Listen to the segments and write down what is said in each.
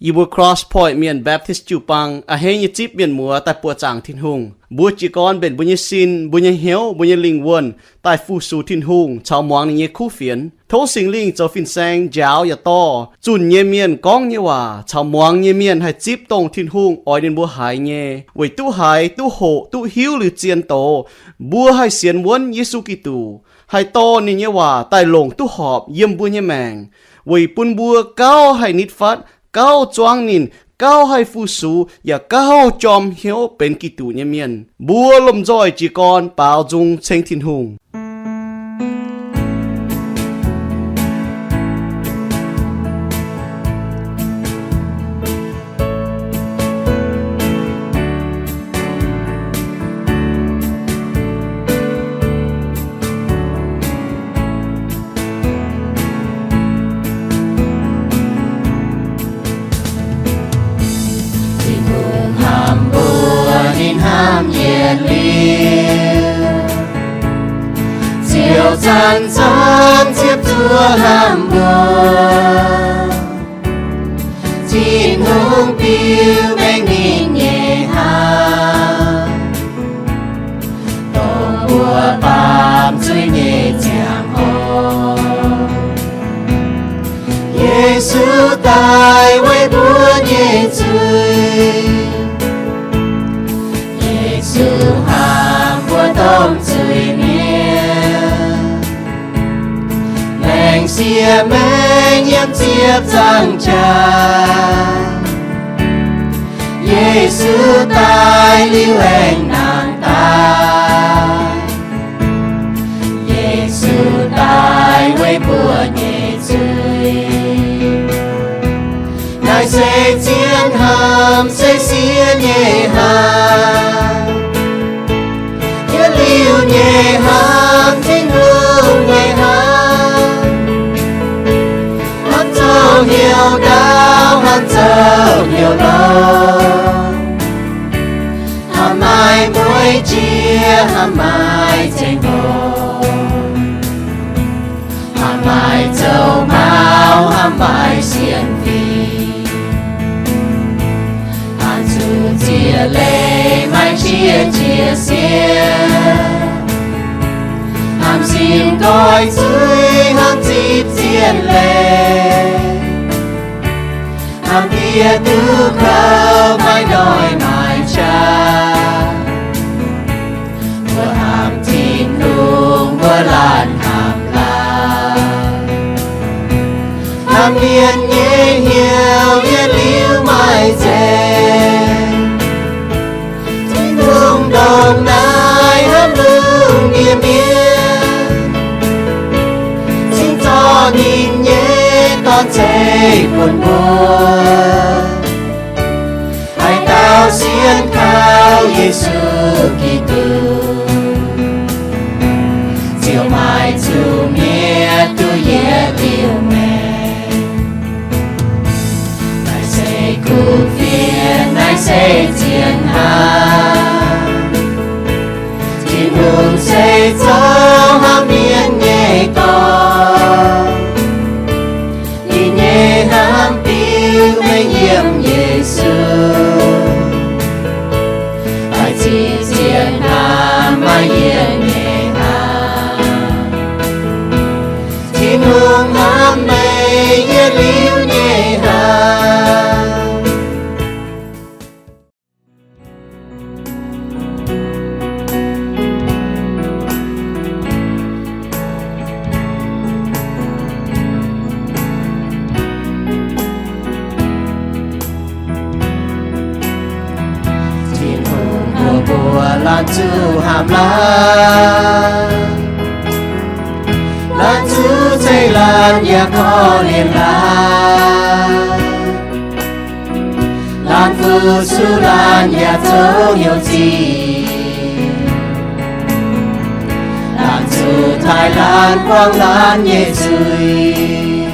Yie mbuo Cross Point Mienh Baptist jiu-baang a'hneiv nyei zipv mienh muoz daaih buoqc zaangc Tin-Hungh. Mbuo jiez gorn mbenc mbuo nyei sin, mbuo nyei hnyouv, mbuo nyei lingh wuonh daaih fu-sux Tin-Hungh caux muangx ninh nyei kuv fienx. Tov Singx Lingh zoux fin-saeng njaaux yaac dorh zunh nyei mienh gorngv nyei waac caux muangx nyei mienh haih zipv dongh Tin-Hungh oix ninh mbuo haiz nyei, weic duqv haiz, duqv hoqc, duqv hiuv liuz zien doz, mbuo haih sienx wuonv Yesu Giduc, haih dorh ninh nyei waac daaih longc duqv horpc yiem mbuo nyei maengc, weic bun mbuo gauh haih nitv fatv, gauh zuangv ninh, gauh haih fu-sux, yaac gauh jorm hnyouv benx Giduc nyei mienh. Mbuo lomh nzoih jiez gorn baaux nzung ceng Tin-Hungh. Tin-Hungh hnamv mbuo, ninh hnamv yietc liuz, ziouc zanc zanc ziepc zuoqv hnamv mbuo. Tin-Hungh biux mengh ninh nyei hnamv, dongh mbuo baamh zuiz nyei ziangh hoc, Yesu daaih weic mbuo nyei zuiz. Yesu hnamv mbuo domh zuiz-mienh, maengc sieqv maengc yiem ziepc nzaangc jaax. Yesu daaih liuz aengx nangh daaih. Yesu daaih weic mbuo nyei zuiz. Naaiv se zien hnamv, se siev nyei hnamv. Yietc liuz nyei hnamv, Tin-Hungh nyei hnamv. Hnamv zoux hnyouv ndaauv, hnamv zoux hnyouv longx. Hnamv maaih mueiz jiex, hnamv maaih zengc hoc. Hnamv maaih zoux maux, hnamv maaih sienx fim. Hnamv zuqc ziex leih maaih qiex jiez sieqv. Hnamv sin nqoi zuiz, hnamv zipv zien leih. Hnamv diex duqv kouv, maaih noic maaih qaqv. Mbuo hnamv Tin-Hungh, mbuo laanh hnamv laanh. Hnamv mienh nyei hnyouv yietc liuz maaih nzengc. Tin-Hungh ndongc naaiv hnamv lungh ndiev mienh, cingx zorqv ninh nyei Dorn-Ceix bun mbuo. Haaix dauh sienx kaux Yesu Giduc, ziouc maaih zuqc mietc duqv yietc liuz maengc. Naaiv se kuv fienx, naaiv se zien hnamv. Tin-Hungh se zoux hnamv mienh nyei Dorn. Ninh nyei hnamv biux mengh yiem Yesu, daaih zipv zien hnamv maaih yienc nyei hnamv. Tin-Hungh hnamv meih yietc liuz nyei hnamv. Tin-Hungh mbuox mbuo laanh zuqc hnamv laanh, laanh zuqc zeiz laanh yaac korv-lienh laanh. Laanh fu-sux laanh yaac zoux hnyouv zingh. Laanh zuqc taaih laanh buangv laanh nyei zuiz.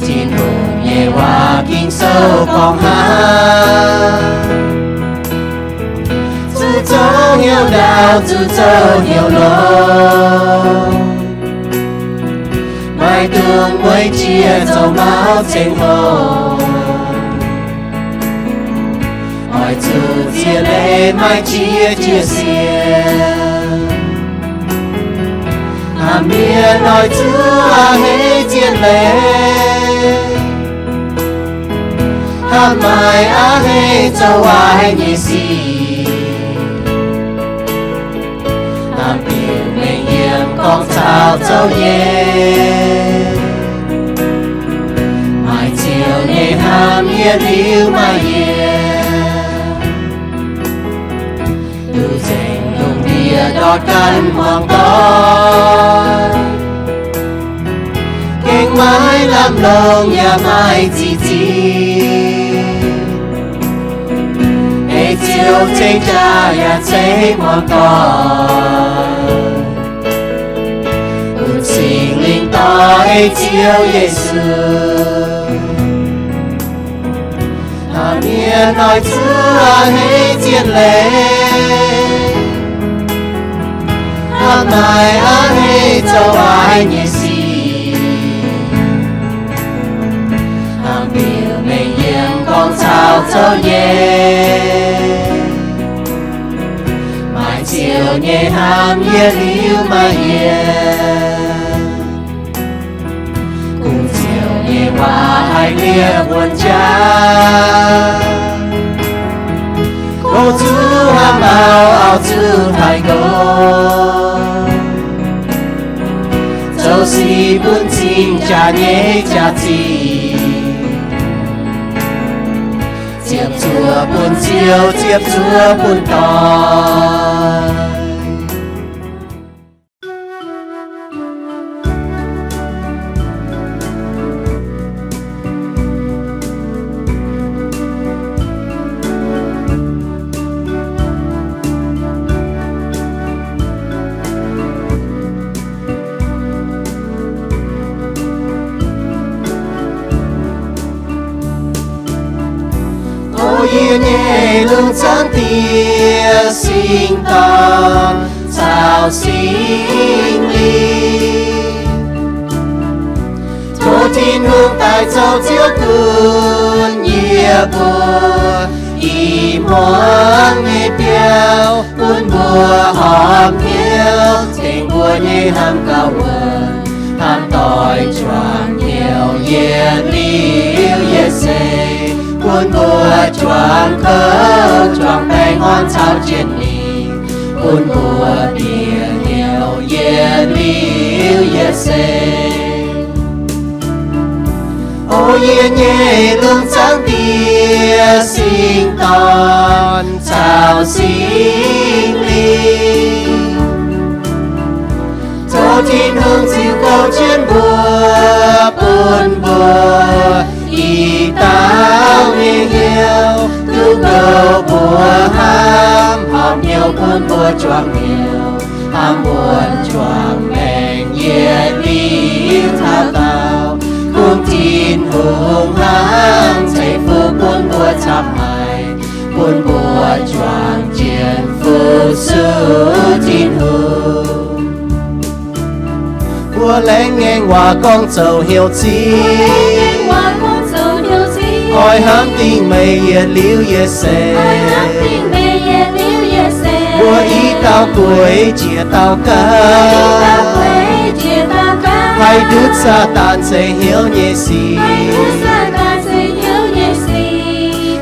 Tin-Hungh nyei waac Ging-Sou gorngv hnangv. Zuqc zoux hnyouv ndaauv, zuqc zoux hnyouv longx. Maaih dungx mueiz jiex zoux mauv ceng hlo. Oix zuqc ziex leiz maaih jiex jiez sienx. Hnamv mienh oix zuqc a'hneiv ziex leiz, hnamv maaih a'hneiv zoux waaic nyei sic. Hnamv biux mengh yiem gorngv caux zoux nyei, maaih ziouc nyei hnamv yietc liuz maaih yienc. Duqv nzengc lungh ndiev ndortv ganh muangx doic, gengh maiv lamh longc yaac maaih ziqc ziqc. Ei Ziouv cingx jaax yaac cingx muangx doic, bun Singx Lingh dorh ei Ziouv Yesu. Hnamv mienh oix zuqc a'hneiv ziex leiz, hnamv maaih a'hneiv zoux waaic nyei sic. Hnamv biux mengh yiem gorngv caux zoux nyei, maaih ziouc nyei hnamv yietc liuz maaih yienc. Kungx ziouc nyei waac haih liepc wuonh jaax, kungx zuqc hnamv auv, auv zuqc taaix nqox, zoux sic bun cing jaax nyei jaax-zinh, ziepc zuoqv bun ziouv, ziepc zuoqv bun doic. O yie nyei lungh zaangc Diex, Singx Dorn caux Singx Lingh, tov Tin-Hungh daaih zoux Ziouv gunv yie mbuo i hmuangx nyei biauv, bun mbuo horpc hnyouv tengx mbuo nyei hnamv gauh wuonh, hnamv doic juangc hnyouv yietc liuz yietc seix, bun mbuo juangc kouv juangc baengh orn caux jienv ninh, bun mbuo bieqc hnyouv yietc liuz yietc seix. O yie nyei lungh zaangc Diex, Singx Dorn caux Singx Lingh, tov Tin-Hungh ziux kouv jienv mbuo, bun mbuo i dauh nyei hnyouv duqv kouv mbuo hnamv, horpc hnyouv bun mbuo juangc hnyouv, hnamv wuonh juangc maengc yietc liuz taux daauh, kungx Tin-Hungh hnangv ceix fuqv bun mbuo camv haic, bun mbuo juangc jienv fu-sux Tin-Hungh. Mbuo laengz ngaengc waac gorngv zoux hnyouv zingh, oix hnamv dingc meih yietc liuz yietc seix. Mbuo i dauh gueix jiex dauh ganh, haih ndutv Saadaan seix hnyouv nyei sic.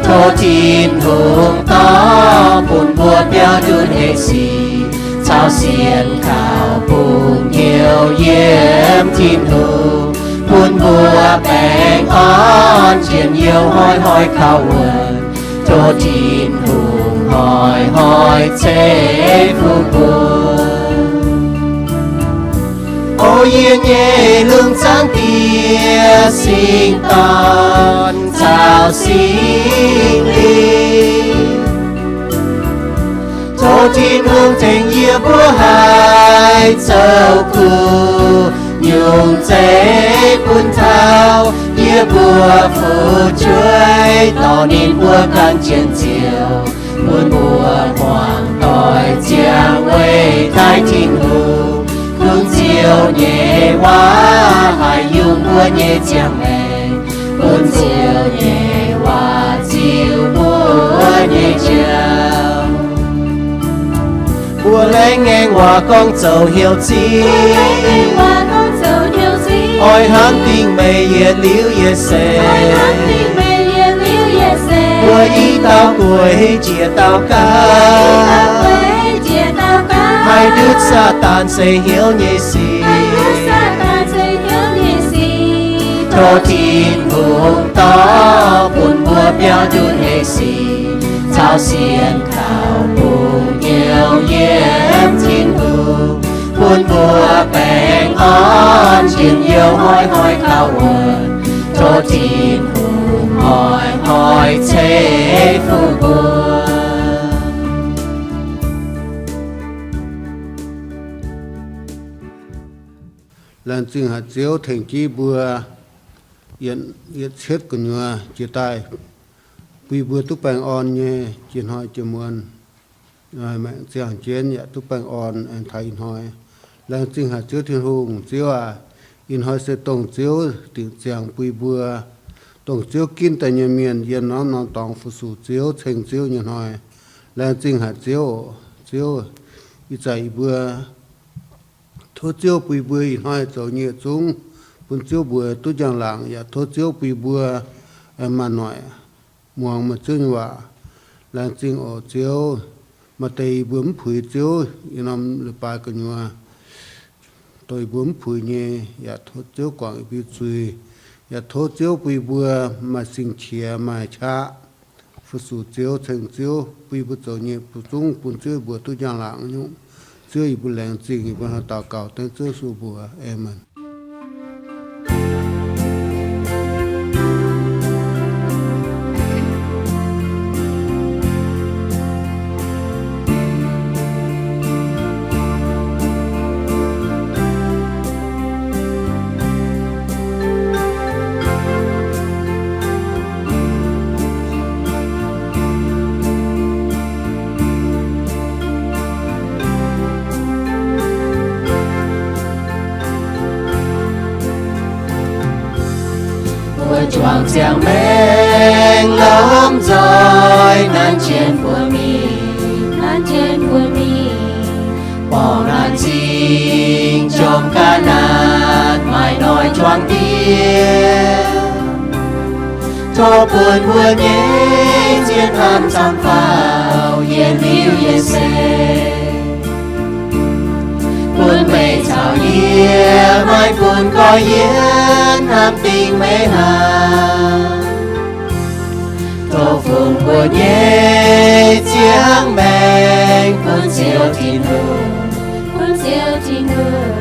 Tov Tin-Hungh dorh bun mbuo biauv ndutv hec sic, caux sienx kaux bungx hnyouv yiem Tin-Hungh, bun mbuo baengh orn njien-youh hnoi-hnoi kaux wuonh. Tov Tin-Hungh hnoi-hnoi ceix fuqv bun. O yie nyei lungh zaangc Diex, Singx Dorn caux Singx Lingh, tov Tin-Hungh tengx yie mbuo haih zoux kuv, nyungc zeiv bun taux yie mbuo fu'jueiv, dorh ninh mbuo gan jienv Ziouv, bun mbuo muangx doic ziangh weic taaih Tin-Hungh, Bun Ziouv nyei waac haih yungh mbuo nyei ziangh maengc. Bun Ziouv nyei waac ziux mbuo nyei jauv. Mbuo laengz ngaengc waac gorngv zoux hnyouv zingh. Oix hnamv dingc meih yietc liuz yietc seix. Mbuo i dauh gueix jiex dauh gaav. Haih ndutv Saadaan seix hnyouv nyei sic. Tov Tin-Hungh dorh bun mbuo biaux ndutv nyei sic, caux sienx kaux bungx hnyouv yiem Tin-Hungh, bun mbuo baengh orn njien-youh hnoi-hnoi gauh wuonc. Tov Tin-Hungh hnoi-hnoi ceix fuqv mbuo. Laengz zingh haic Ziouv tengx jienv mbuo yietc cietv gu'nyuoz jiex daaih bun mbuo duqv baengh orn nyei jiex hnoi jiex muonz, maengc ziangh jienv yaac duqv baengh orn aengx taux ih hnoi. Laengz zingh haic Ziouv Tin-Hungh. Ziouv aac, ih hnoi se dongh Ziouv dingc ziangx bun mbuo, dongh Ziouv ginv daaih nyei mienh yiem norm-norm dorngx fu-sux Ziouv, ceng Ziouv nyei hnoi. Laengz zingh haic Ziouv oc. Ziouv, ih zanc yie mbuo tov Ziouv bun mbuo ih hnoi zoux nyei yietc zungv bun Ziouv mbuox duqv njang-laangc, yaac tov Ziouv bun mbuo maaih noic muangx meih Ziouv nyei waac. Laengz zingh oc Ziouv. Maaih deix yie mbuo mv puix Ziouv, yiem norm leiz-baaix gu'nyuoz, dongh yie mbuo mv puix nyei, yaac tov Ziouv guangc yie mbuo zuiz, yaac tov Ziouv bun yie mbuo maaih sing-qiex maaih qaqv fu-sux Ziouv, ceng Ziouv, bun yie mbuo zoux nyei yietc zungv bun Ziouv mbuox duqv njang-laangc nyungc. Ziouv, yie mbuo laengz zingh, yie mbuo hnangv daux gaux dengv Ziouv Yesu mbuox. Aamen. Mbuo juangc ziangh maengc lomh nzoih nanv jienv mbuo mingh, nanv jienv mbuo mingh, borngz naanc zingh jomc ga'naaiv maaih noic juangc diev. Tov bun mbuo nyei zien hnamv camv faaux yietc liuz yietc seix. Bun meih caux yie maiv bun gorx-yienx hnamv dingc meih haic. Tov fungx mbuo nyei ziangh maengc bun Ziouv Tin-Hungh, bun Ziouv Tin-Hungh,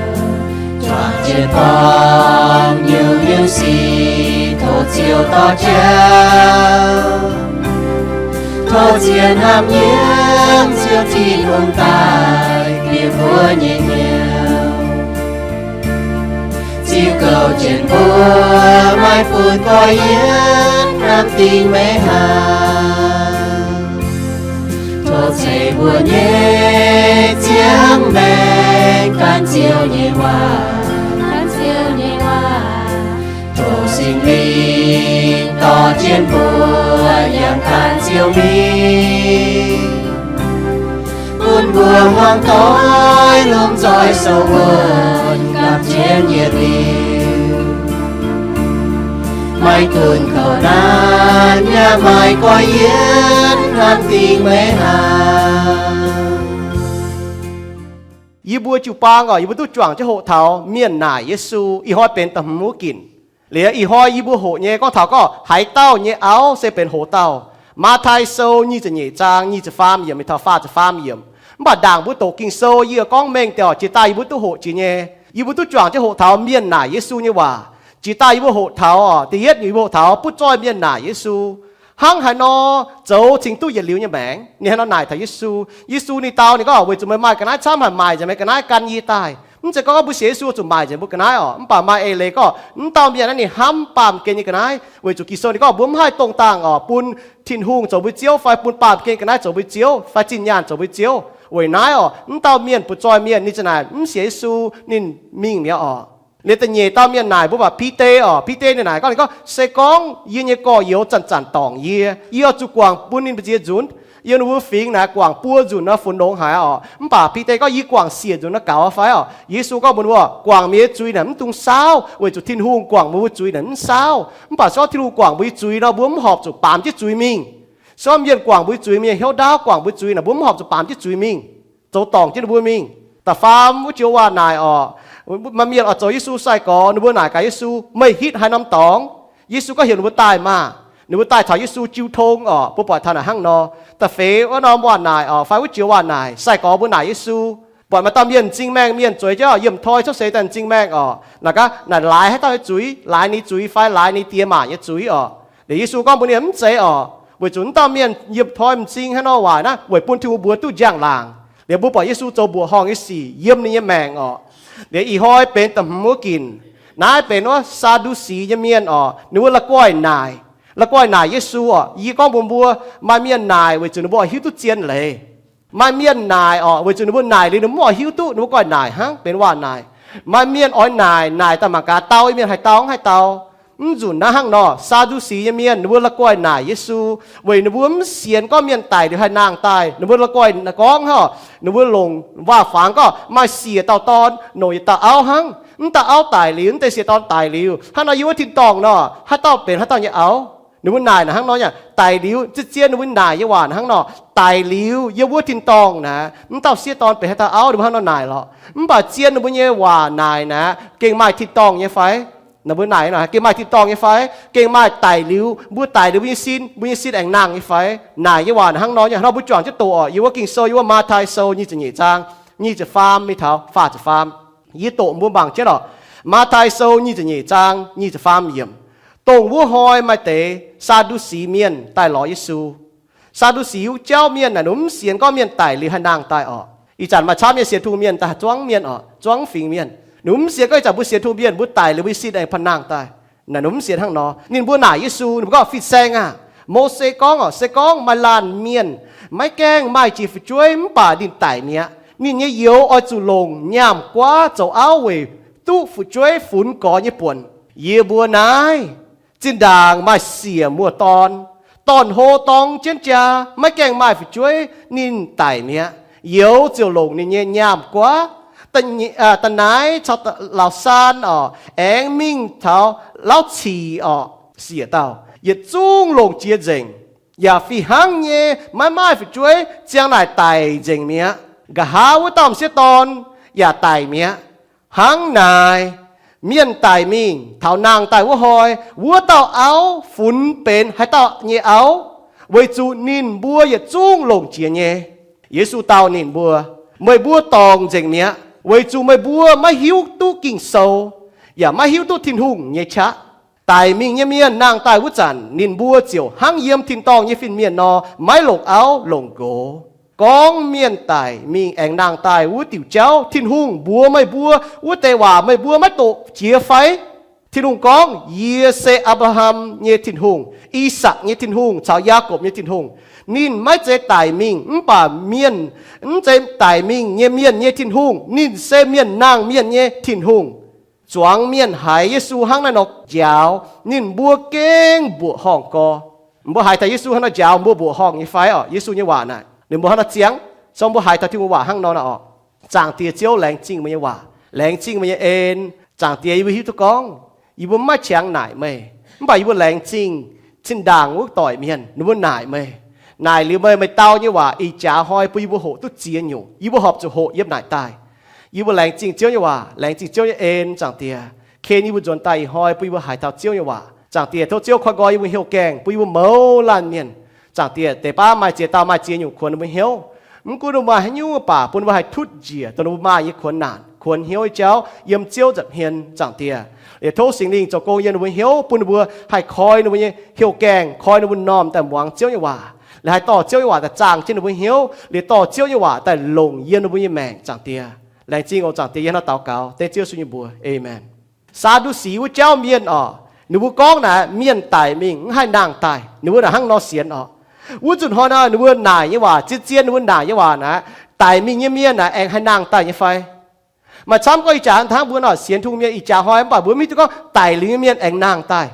juangc jienv borngz nyungc-nyungc sic tov Ziouv dorh jauv. Tov zien hnamv yiem Ziouv Tin-Hungh daaih bieqc mbuo nyei hnyouv, ziux goux jienv mbuo, maiv bun gorx-yienx hnamv dingc meih haic. Tov ceix mbuo nyei ziangh maengc gan Ziouv nyei waac, gan Ziouv nyei waac. Tov Singx Lingh dorh jienv mbuo yangh gan Ziouv mingh, bun mbuo hmuangv doic lomh nzoih sou wuonh gamh jienv yietc liuz. Maiv gunv kouv naanc yaac maaih gorx-yienx hnamv dingc meih haic. Yie mbuo jiu-baang oc, yie mbuo duqv juangc jienv hoqc taux mienh naaic Yesu ih hnoi benx da'hmz wuov ginc. Liuz ih hnoi yie mbuo hoqc nyei gorngv taux gorngv haaix dauh nyei auv se benx hoz dauh. Matv^taai Sou nyic ziepc nyeic zaang nyic ziepc faam yiemc mingh taux faah ziepc faam yiemc. Mv baac ndaangc mbuo doqc Ging-Sou yie gorngv mengh deix oc, jiex daaih yie mbuo duqv hoqc jiex nyei. Yie mbuo duqv juangc jienv hoqc taux mienh naaic Yesu nyei waac. Jiex daaih yie mbuo hoqc taux oc, da'yietv nyungc yie mbuo hoqc taux butv zoih mienh naaic Yesu. Hnangv haaix nor zoux cingx duqv yietc liuz nyei maengc? Ninh hnangv nor naaic taux Yesu. Yesu ninh dau ninh gorngv, weic zuqc meih maaih ga'naaiv camv haic, maaic nzengc meih ga'naaiv gan yie daaih. Mv zeiz gorngv mbuo sienx Yesu zuqc maaic nzengc mbuo ga'naaiv oc. Mv baac maaih eix leiz gorngv m'dauh mienh naaiv ninh hnamv baamh gen nyei ga'naaiv. Weic zuqc Ging-Sou ninh gorngv mbuo mv haih dongh dangh oc bun Tin-Hungh zoux mbuo ziouv fai bun baamh gen ga'naaiv zoux mbuo ziouv fai zinh nyaanh zoux mbuo ziouv. Weic naaiv oc, mv dauh mienh butv-zoih mienh ninh ziouc naaic mv sienx Yesu, ninh mingh mi'aqv oc. Liuz da'nyeic dauh mienh naaic mbuo baac Bide oc. Bide ninh naaic gorngv, ninh gorngv, Se gorngv yie nyei gorx-youz zanc-zanc dorngc yie, yie oix zuqc guangc bun ninh mbu'ziex nzunc. Yiem ninh mbuo fingx naaic guangc buo nzunc nor funx longx haic oc. Mv baac Bide gorngv, Yie guangc siec nzunc nor gaux fai oc? Yesu gorngv mbuox ninh mbuo, Guangc meih nyei zuiz naaic mv dungx saauv, weic zuqc Tin-Hungh guangc mbuo zuiz naaic mv saauv. Mv baac se gorngv Tin-Hungh guangc mbuo nyei zuiz nor, mbuo mv horpc zuqc baamz jienv zuiz mingh. Se gorngv mienh guangc mbuo zuiz, mienh hnyouv ndaauv guangc mbuo zuiz naaic, mbuo mv horpc zuqc baamz jienv zuiz mingh, zoux dorngc jienv ninh mbuo mingh. Da'faam wuov joux waac naaic oc, maaih mienh oix zoux Yesu sai-gorx, ninh mbuo naaic gaax Yesu, Meih hitv haaix norm dorngx? Yesu gorngv, Heuc ninh mbuo daaih maah! Ninh mbuo daaih taux Yesu jiu tong oc. Mbuo buatc taux naaic hnangv nor. Da'feix wuov norm waac naaic oc, fai wuov joux waac naaic, sai-gorx mbuo naaic Yesu, buatc maaih dauh mienh m'zing maengh mienh zueiz jienv, yiem toi cuotv seix daaih m'zing maengh oc. Naaic gaax, naaic laaix haaix dauh nyei zuiz? Laaix ninh zuiz fai laaix ninh diex maac nyei zuiz oc? Liuz Yesu gorngv mbuox ninh, Mv zeiz oc, weic zuqc mv dauh mienh yiem toi m'zing haaix nor waaic naaiv, weic bun Tin-Hungh mbuox duqv njang-laangc. Liuz mbuo buatc Yesu zoux mbuoqc horngh nyei sic yiem ninh nyei maengc oc. Liuz ih hnoi benx da'hmz wuov ginc. Naaiv benx wuov Saa^ndu^si nyei mienh oc, ninh mbuo la'guaih naaic, la'guaih naaic Yesu oc. Yie gorngv mbuox mbuo, maaih mienh naaic weic zuqc ninh mbuo oix hiuv duqv zien leiz. Maaih mienh naaic oc, weic zuqc ninh mbuo naaic liuz ninh mbuo mv oix hiuv duqv, ninh mbuo guaih naaic hnangv, benx waac naaic. Maaih mienh oix naaic, naaic daaih mangc gaax dau, mienh haih dau mv haih dau. Mv nzunc naaiv hnangv nor, Saa^ndu^si nyei mienh ninh mbuo la'guaih naaic Yesu, weic ninh mbuo mv sienx gorngv mienh daic liuz haih nangh daaih. Ninh mbuo la'guaih gorngv oc, ninh mbuo longc waac-fangx gorngv maaih siec dauh dorn, longc yietc dauh auv hnangv. Mv dauh auv daic liuz, mv deix siec dorn daic liuz, hnangv nor yie wuov tin-dorngh nor, haaix dauh benx haaix dauh nyei auv? Ninh mbuo naaic naaic hnangv nor, daic liuz, zien-zien ninh mbuo naaic nyei waac hnangv nor, daic liuz yiem wuov tin-dorngh naaic, mv dauh sieqv dorn benx haaix dauh auv, ninh mbuo hnangv nor naaic lorqc. Mv baac zien ninh mbuo nyei waac naaic naaic, gengh maaih tin-dorngh nyei fai? Naaic mbuo naaic, gengh maaih tin-dorngh nyei fai? Gengh maaih daic liuz, mbuo daic liuz mbuo nyei sin, mbuo nyei sin aengx nangh nyei fai? Naaic nyei waac hnangv nor nyei. Hnangv nor mbuo juangc jienv doqc oc. Yiem wuov Ging-Sou, yiem wuov Matv^tai Sou nyic ziepc nyeic zaang, nyic ziepc faam mingh taux faah ziepc faam. Yie doqc mbuo mangc jienv oc. Matv^tai Sou nyic ziepc nyeic zaang nyic ziepc faam yiemc. Dongh wuov hnoi maaih deix Saa^ndu^si mienh daaih lorz Yesu. Saa^ndu^si wuov jauv mienh naaic, ninh mv sienx gorngv mienh daic liuz haih nangh daaih oc. Ih zanc maaih camv nyei sienx Tin-Hungh mienh daaih zuangv mienh oc, zuangv fingx mienh. Ninh mv sienx gorngv ih zanc mbuo sienx Tin-Hungh mienh, mbuo daic liuz mbuo nyei sin aengx panh nangh daaih. Naaic ninh mv sienx hnangv nor. Ninh mbuo naaic Yesu, ninh mbuo gorngv, Fin-saeng aah! Mose gorngv oc, se gorngv maaih laanh mienh maiv gaengh maaih jiex fu'jueiv mv baac ninh daic mi'aqv, ninh nyei youz oix zuqc longc nyaam-guaav zoux auv weic duqv fu'jueiv funx gorx nyei buonc. Yie mbuo naaiv zinh ndaangc maaih siec muoz-dorn, dorn-hlo dorng jienv jaa, maiv gaengh maaih fu'jueiv, ninh daic mi'aqv. Youz ziouc longc ninh nyei nyaam-guaav, da'naaiv caux laauc-saan oc, aengx mingh taux lauv cic oc, siec dauh, yietc zungv longc jiex nzengc. Yaac fih hnangv nyei maiv maaih fu'jueiv, ziang naaic daic nzengc mi'aqv. Nqa'haav wuov dauh m'sieqv dorn yaac daic mi'aqv. Hnangv naaic, mienh daic mingh taux nangh daaih wuov hnoi, wuov dauh auv funx benx haaix dauh nyei auv? Weic zuqc ninh mbuo yietc zungv longc jiex nyei. Yesu dau ninh mbuo, Meih mbuo dorngc nzengc mi'aqv, weic zuqc meih mbuo maiv hiuv duqv Ging-Sou, yaac maiv hiuv duqv Tin-Hungh nyei qaqv. Daic mingh nyei mienh nangh daaih wuov zanc, ninh mbuo ziouc hnangv yiem tin-dorngh nyei fin-mienh nor, maiv longc auv longc nqox. Gorngv mienh daic mingh aengx nangh daaih wuov diuc jauv, Tin-Hungh mbuox meih mbuo wuov deix waac meih mbuo maiv doqc jiex fai? Tin-Hungh gorngv, Yie se Apc^laa^ham nyei Tin-Hungh, I^sakc nyei Tin-Hungh caux Yaakopv nyei Tin-Hungh. Ninh maiv zeiz daic mingh mv baac mienh, mv zeiz daic mingh nyei mienh nyei Tin-Hungh. Ninh se mienh nangh mienh nyei Tin-Hungh. Zuangx mienh haiz Yesu hnangv naaiv nor njaaux, ninh mbuo gengh mbuoqc horngh gorx. Mbuo haiz taux Yesu hnangv nor njaaux, mbuo mbuoqc horngh nyei fai oc? Yesu nyei waac naaic, ninh mbuo hnangv nor ziangh. Song mbuo haiz taux Tin-Hungh waac hnangv nor naaic oc. Zaangc Diex Ziouv, laengz zingh meih nyei waac, laengz zingh meih nyei en. Zaangc Diex, yie mbuo hiuv duqv gorngv yie mbuo maiv qangx naaic meih, mv baac yie mbuo laengz zingh zinh ndaangc wuov doic mienh ninh mbuo naaic meih. Naaic liuz meih, meih dau nyei waac ih jaax hnoi bun yie mbuo hoqc duqv ziex nyungc, yie mbuo horpc zuqc hoqc yiem naaic daaih. Yie mbuo laengz zingh Ziouv nyei waac, laengz zingh Ziouv nyei en. Zaangc Diex, ken yie mbuo nzuonx daaih ih hnoi bun yie mbuo haiz taux Ziouv nyei waac. Zaangc Diex, tov Ziouv koi nqoi yie mbuo hnyouv gaengh bun yie mbuo mouz laanh mienh. Zaangc Diex, deix baav maaih ziex dauh maaih ziex nyungc kuonx ninh mbuo hnyouv. Mv gunv ninh mbuo maaih haaix nyungc baac bun ninh mbuo haih tutv njiec dongh ninh mbuo maaih nyei kuonx naanc, kuonx hnyouv nyei jauv yiem Ziouv nza'hmien. Zaangc Diex, liuz tov Singx Lingh zoux gong yiem ninh mbuo hnyouv, bun ninh mbuo haih koi ninh mbuo nyei hnyouv gaengh, koi ninh mbuo m'normh daaih muangx Ziouv nyei waac, liuz haih dorh Ziouv nyei waac daaih zaangh jienv ninh mbuo hnyouv, liuz dorh Ziouv nyei waac daaih longc yiem ninh mbuo nyei maengc. Zaangc Diex, laengz zingh oc. Zaangc Diex, yie hnangv naaiv daux gaux dengv Ziouv Yesu nyei mbuox, Aamen. Saa^ndu^si wuov jauv mienh oc, ninh mbuo gorngv naaic mienh daic mingh mv haih nangh daaih, ninh mbuo naaic hnangv nor sienx oc. Wuov nzunc hnoi naaic ninh mbuo naaic nyei waac, zien-zien ninh mbuo naaic nyei waac naaic, Daic mingh nyei mienh naaic aengx haih nangh daaih nyei fai? Maaih camv gorngv ih jaax hnangv mbuo nor sienx Tin-Hungh mienh ih jaax hnoi mv baac mbuo mv hiuv duqv gorngv daic liuz nyei mienh aengx nangh daaih.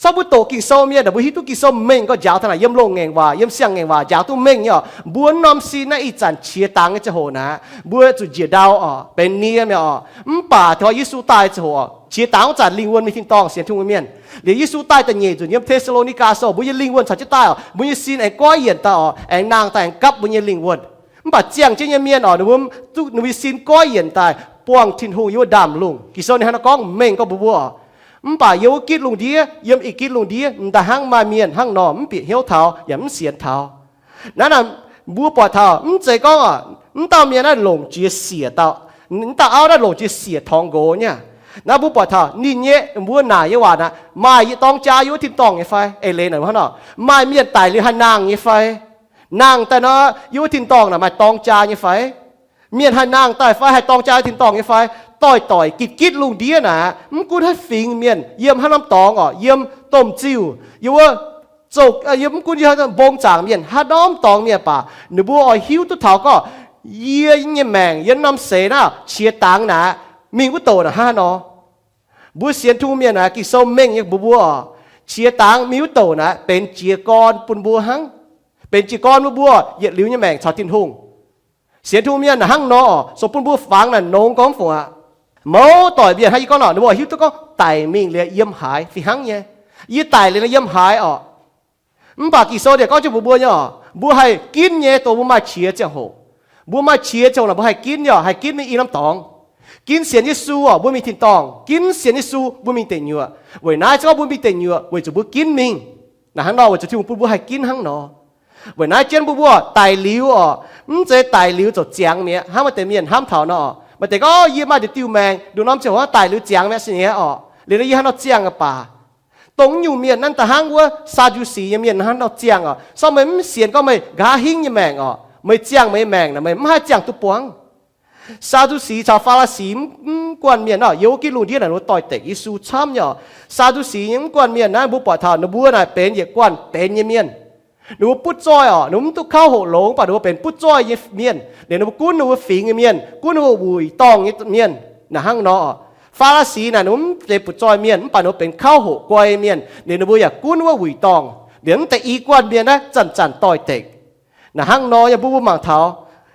Congv mbuo doqc Ging-Sou mienh aeqv, mbuo hiuv duqv Ging-Sou mengh gorngv njaaux taux naaic yiem loz-ngaengc waac, yiem siang-ngaengc waac njaaux duqv mengh nyei oc. Mbuo norm sin naaiv ih zanc qiex dangx nyei ziangh hoc naaic, mbuo zuqc njiec ndau oc, benx nie mi'aqv oc. Mv baac taux Yesu daaih ziangh hoc oc, qiex dangx wuov zanc lingh wuonh mingh tin-dorngh sienx Tin-Hungh mienh. Liuz Yesu daaih da'nyeic nzunc yiem Te^saa^lo^ni^gaa Sou, mbuo nyei lingh wuonh caux jienv daaih oc, mbuo nyei sin aengx goiv yienc daaih oc, aengx nangh daaih aengx gapv mbuo nyei lingh wuonh. Mv baac ziangh jienv nyei mienh oc, ninh mbuo, ninh mbuo nyei sin goiv yienc daaih buangh Tin-Hungh yiem wuov ndaamv-lungh. Ging-Sou ninh hnangv nor gorngv mengh gorngv mbuo mbuo oc. Mv baac yiem wuov gitv lungh ndiev, yiem ih gitv lungh ndiev, m'daaih hnangv maaih mienh hnangv nor mv bieqc hnyouv taux yaac mv sienx taux. Naaiv, naaiv mbuo buatc taux mv zeiz gorngv oc, mv dauh mienh naaiv longc jiex siec dauh, mv dauh auv naaiv longc jiex siec torngx nqox nyei. Naaiv mbuo buatc taux ninh nyei, mbuo naaic nyei waac naaic maaih yie dorng jaa yiem wuov tin-dorngh nyei fai? Eix leiz naaic hnangv nor, maaih mienh daic liuz haih nangh nyei fai? Nangh daaih nor, yiem wuov tin-dorngh naaic maaih dorng jaa nyei fai? Mienh haih nangh daaih fai, haih dorng jaa yiem tin-dorngh nyei fai? Doix-doic gitv gitv lungh ndiev naaic, mv gunv haaix fingx mienh, yiem haaix norm dorngx oc, yiem domh ziuh, yiem wuov zouv, yiem mv gunv yiem mbong zaangc mienh, haaix norm dorngx mienh baac, ninh mbuo oix hiuv duqv taux gorngv yie nyei maengc yiem norm seix naaiv qiex dangx naaic, mingh wuov douc naaic hnangv haaix nor. Mbuo sienx Tin-Hungh mienh naaic, Ging-Sou mengh nyei mbuox mbuo oc, qiex dangx mingh wuov douc naaic benx jiez gorn bun mbuo hnangv. Benx jiez gorn bun mbuo yietc liuz nyei maengc caux Tin-Hungh. Sienx Tin-Hungh mienh naaic hnangv nor oc, zoux bun mbuo fangx naaic nongx gorngv mv fungc aqv. Mouz doic mienh hnangv yie gorngv nor, ninh mbuo hiuv duqv gorngv daic mingh liuz yiem haaix fih hnangv nyei. Yie daic liuz nor yiem haaix oc. Mv baac Ging-Sou naaic gorngv jienv mbuox mbuo nyei oc, mbuo haih ginv nyei dongh mbuo maaih qiex ziangh hoc. Mbuo maaih qiex ziangh hoc naaic mbuo haih ginv nyei oc, haih ginv mingh i norm dorngx. Ginv sienx Yesu oc, mbuo mingh tin-dorngh. Ginv sienx Yesu mbuo mingh deic nyuoqc. Weic naaiv se gorngv mbuo mingh deic nyuoqc weic zuqc mbuo ginv mingh. Naaic hnangv nor weic zuqc Tin-Hungh bun mbuo haih ginv hnangv nor. Weic naaiv jienv mbuo mbuo daic liuz oc, mv zeiz daic liuz ziouc ziangx mi'aqv. Hnangv maaih deix mienh hnamv taux nor, maaih deix gorngv, yie maaih nduqc diuh maengc nduqc norm ziangh hoc daic liuz ziangx mi'aqv, sienx nyei oc. Liuz nor yie haaix nor ziangh aqv baac. Dongh nyungc mienh naaiv da'hnangv wuov Saa^ndu^si nyei mienh hnangv nor ziangh oc. Se gorngv meih mv sienx gorngv meih nqa'haav hingv nyei maengc oc, meih ziangh meih nyei maengc naaic meih mv haih ziangh duqv buangv. Saa^ndu^si caux Faa^li^si mv guanh mienh oc, yiem wuov gitv lungh ndiev naaic ninh mbuo doix-dekc Yesu camv nyei oc. Saa^ndu^si nyei mv guanh mienh naaiv mbuo buatc taux ninh mbuo naaic benx yietc guanh benx nyei mienh. Ninh mbuo butv zoih oc, ninh mbuo mv duqv kauv hoqc longx, mv baac ninh mbuo benx butv zoih nyei mienh. Liuz ninh mbuo gunv ninh mbuo fingx nyei mienh, gunv ninh mbuo wuic dorngh nyei mienh. Naaic hnangv nor oc, Faa^li^si naaic ninh mbuo mv zeiz butv zoih mienh, mv baac ninh mbuo benx kauv hoqc guai mienh. Liuz ninh mbuo yaac gunv wuov wuic dorngh. Liuz mv deix i guanh mienh naaiv zanc-zanc doix-dekc. Naaic hnangv nor yie mbuo mbuo mangc taux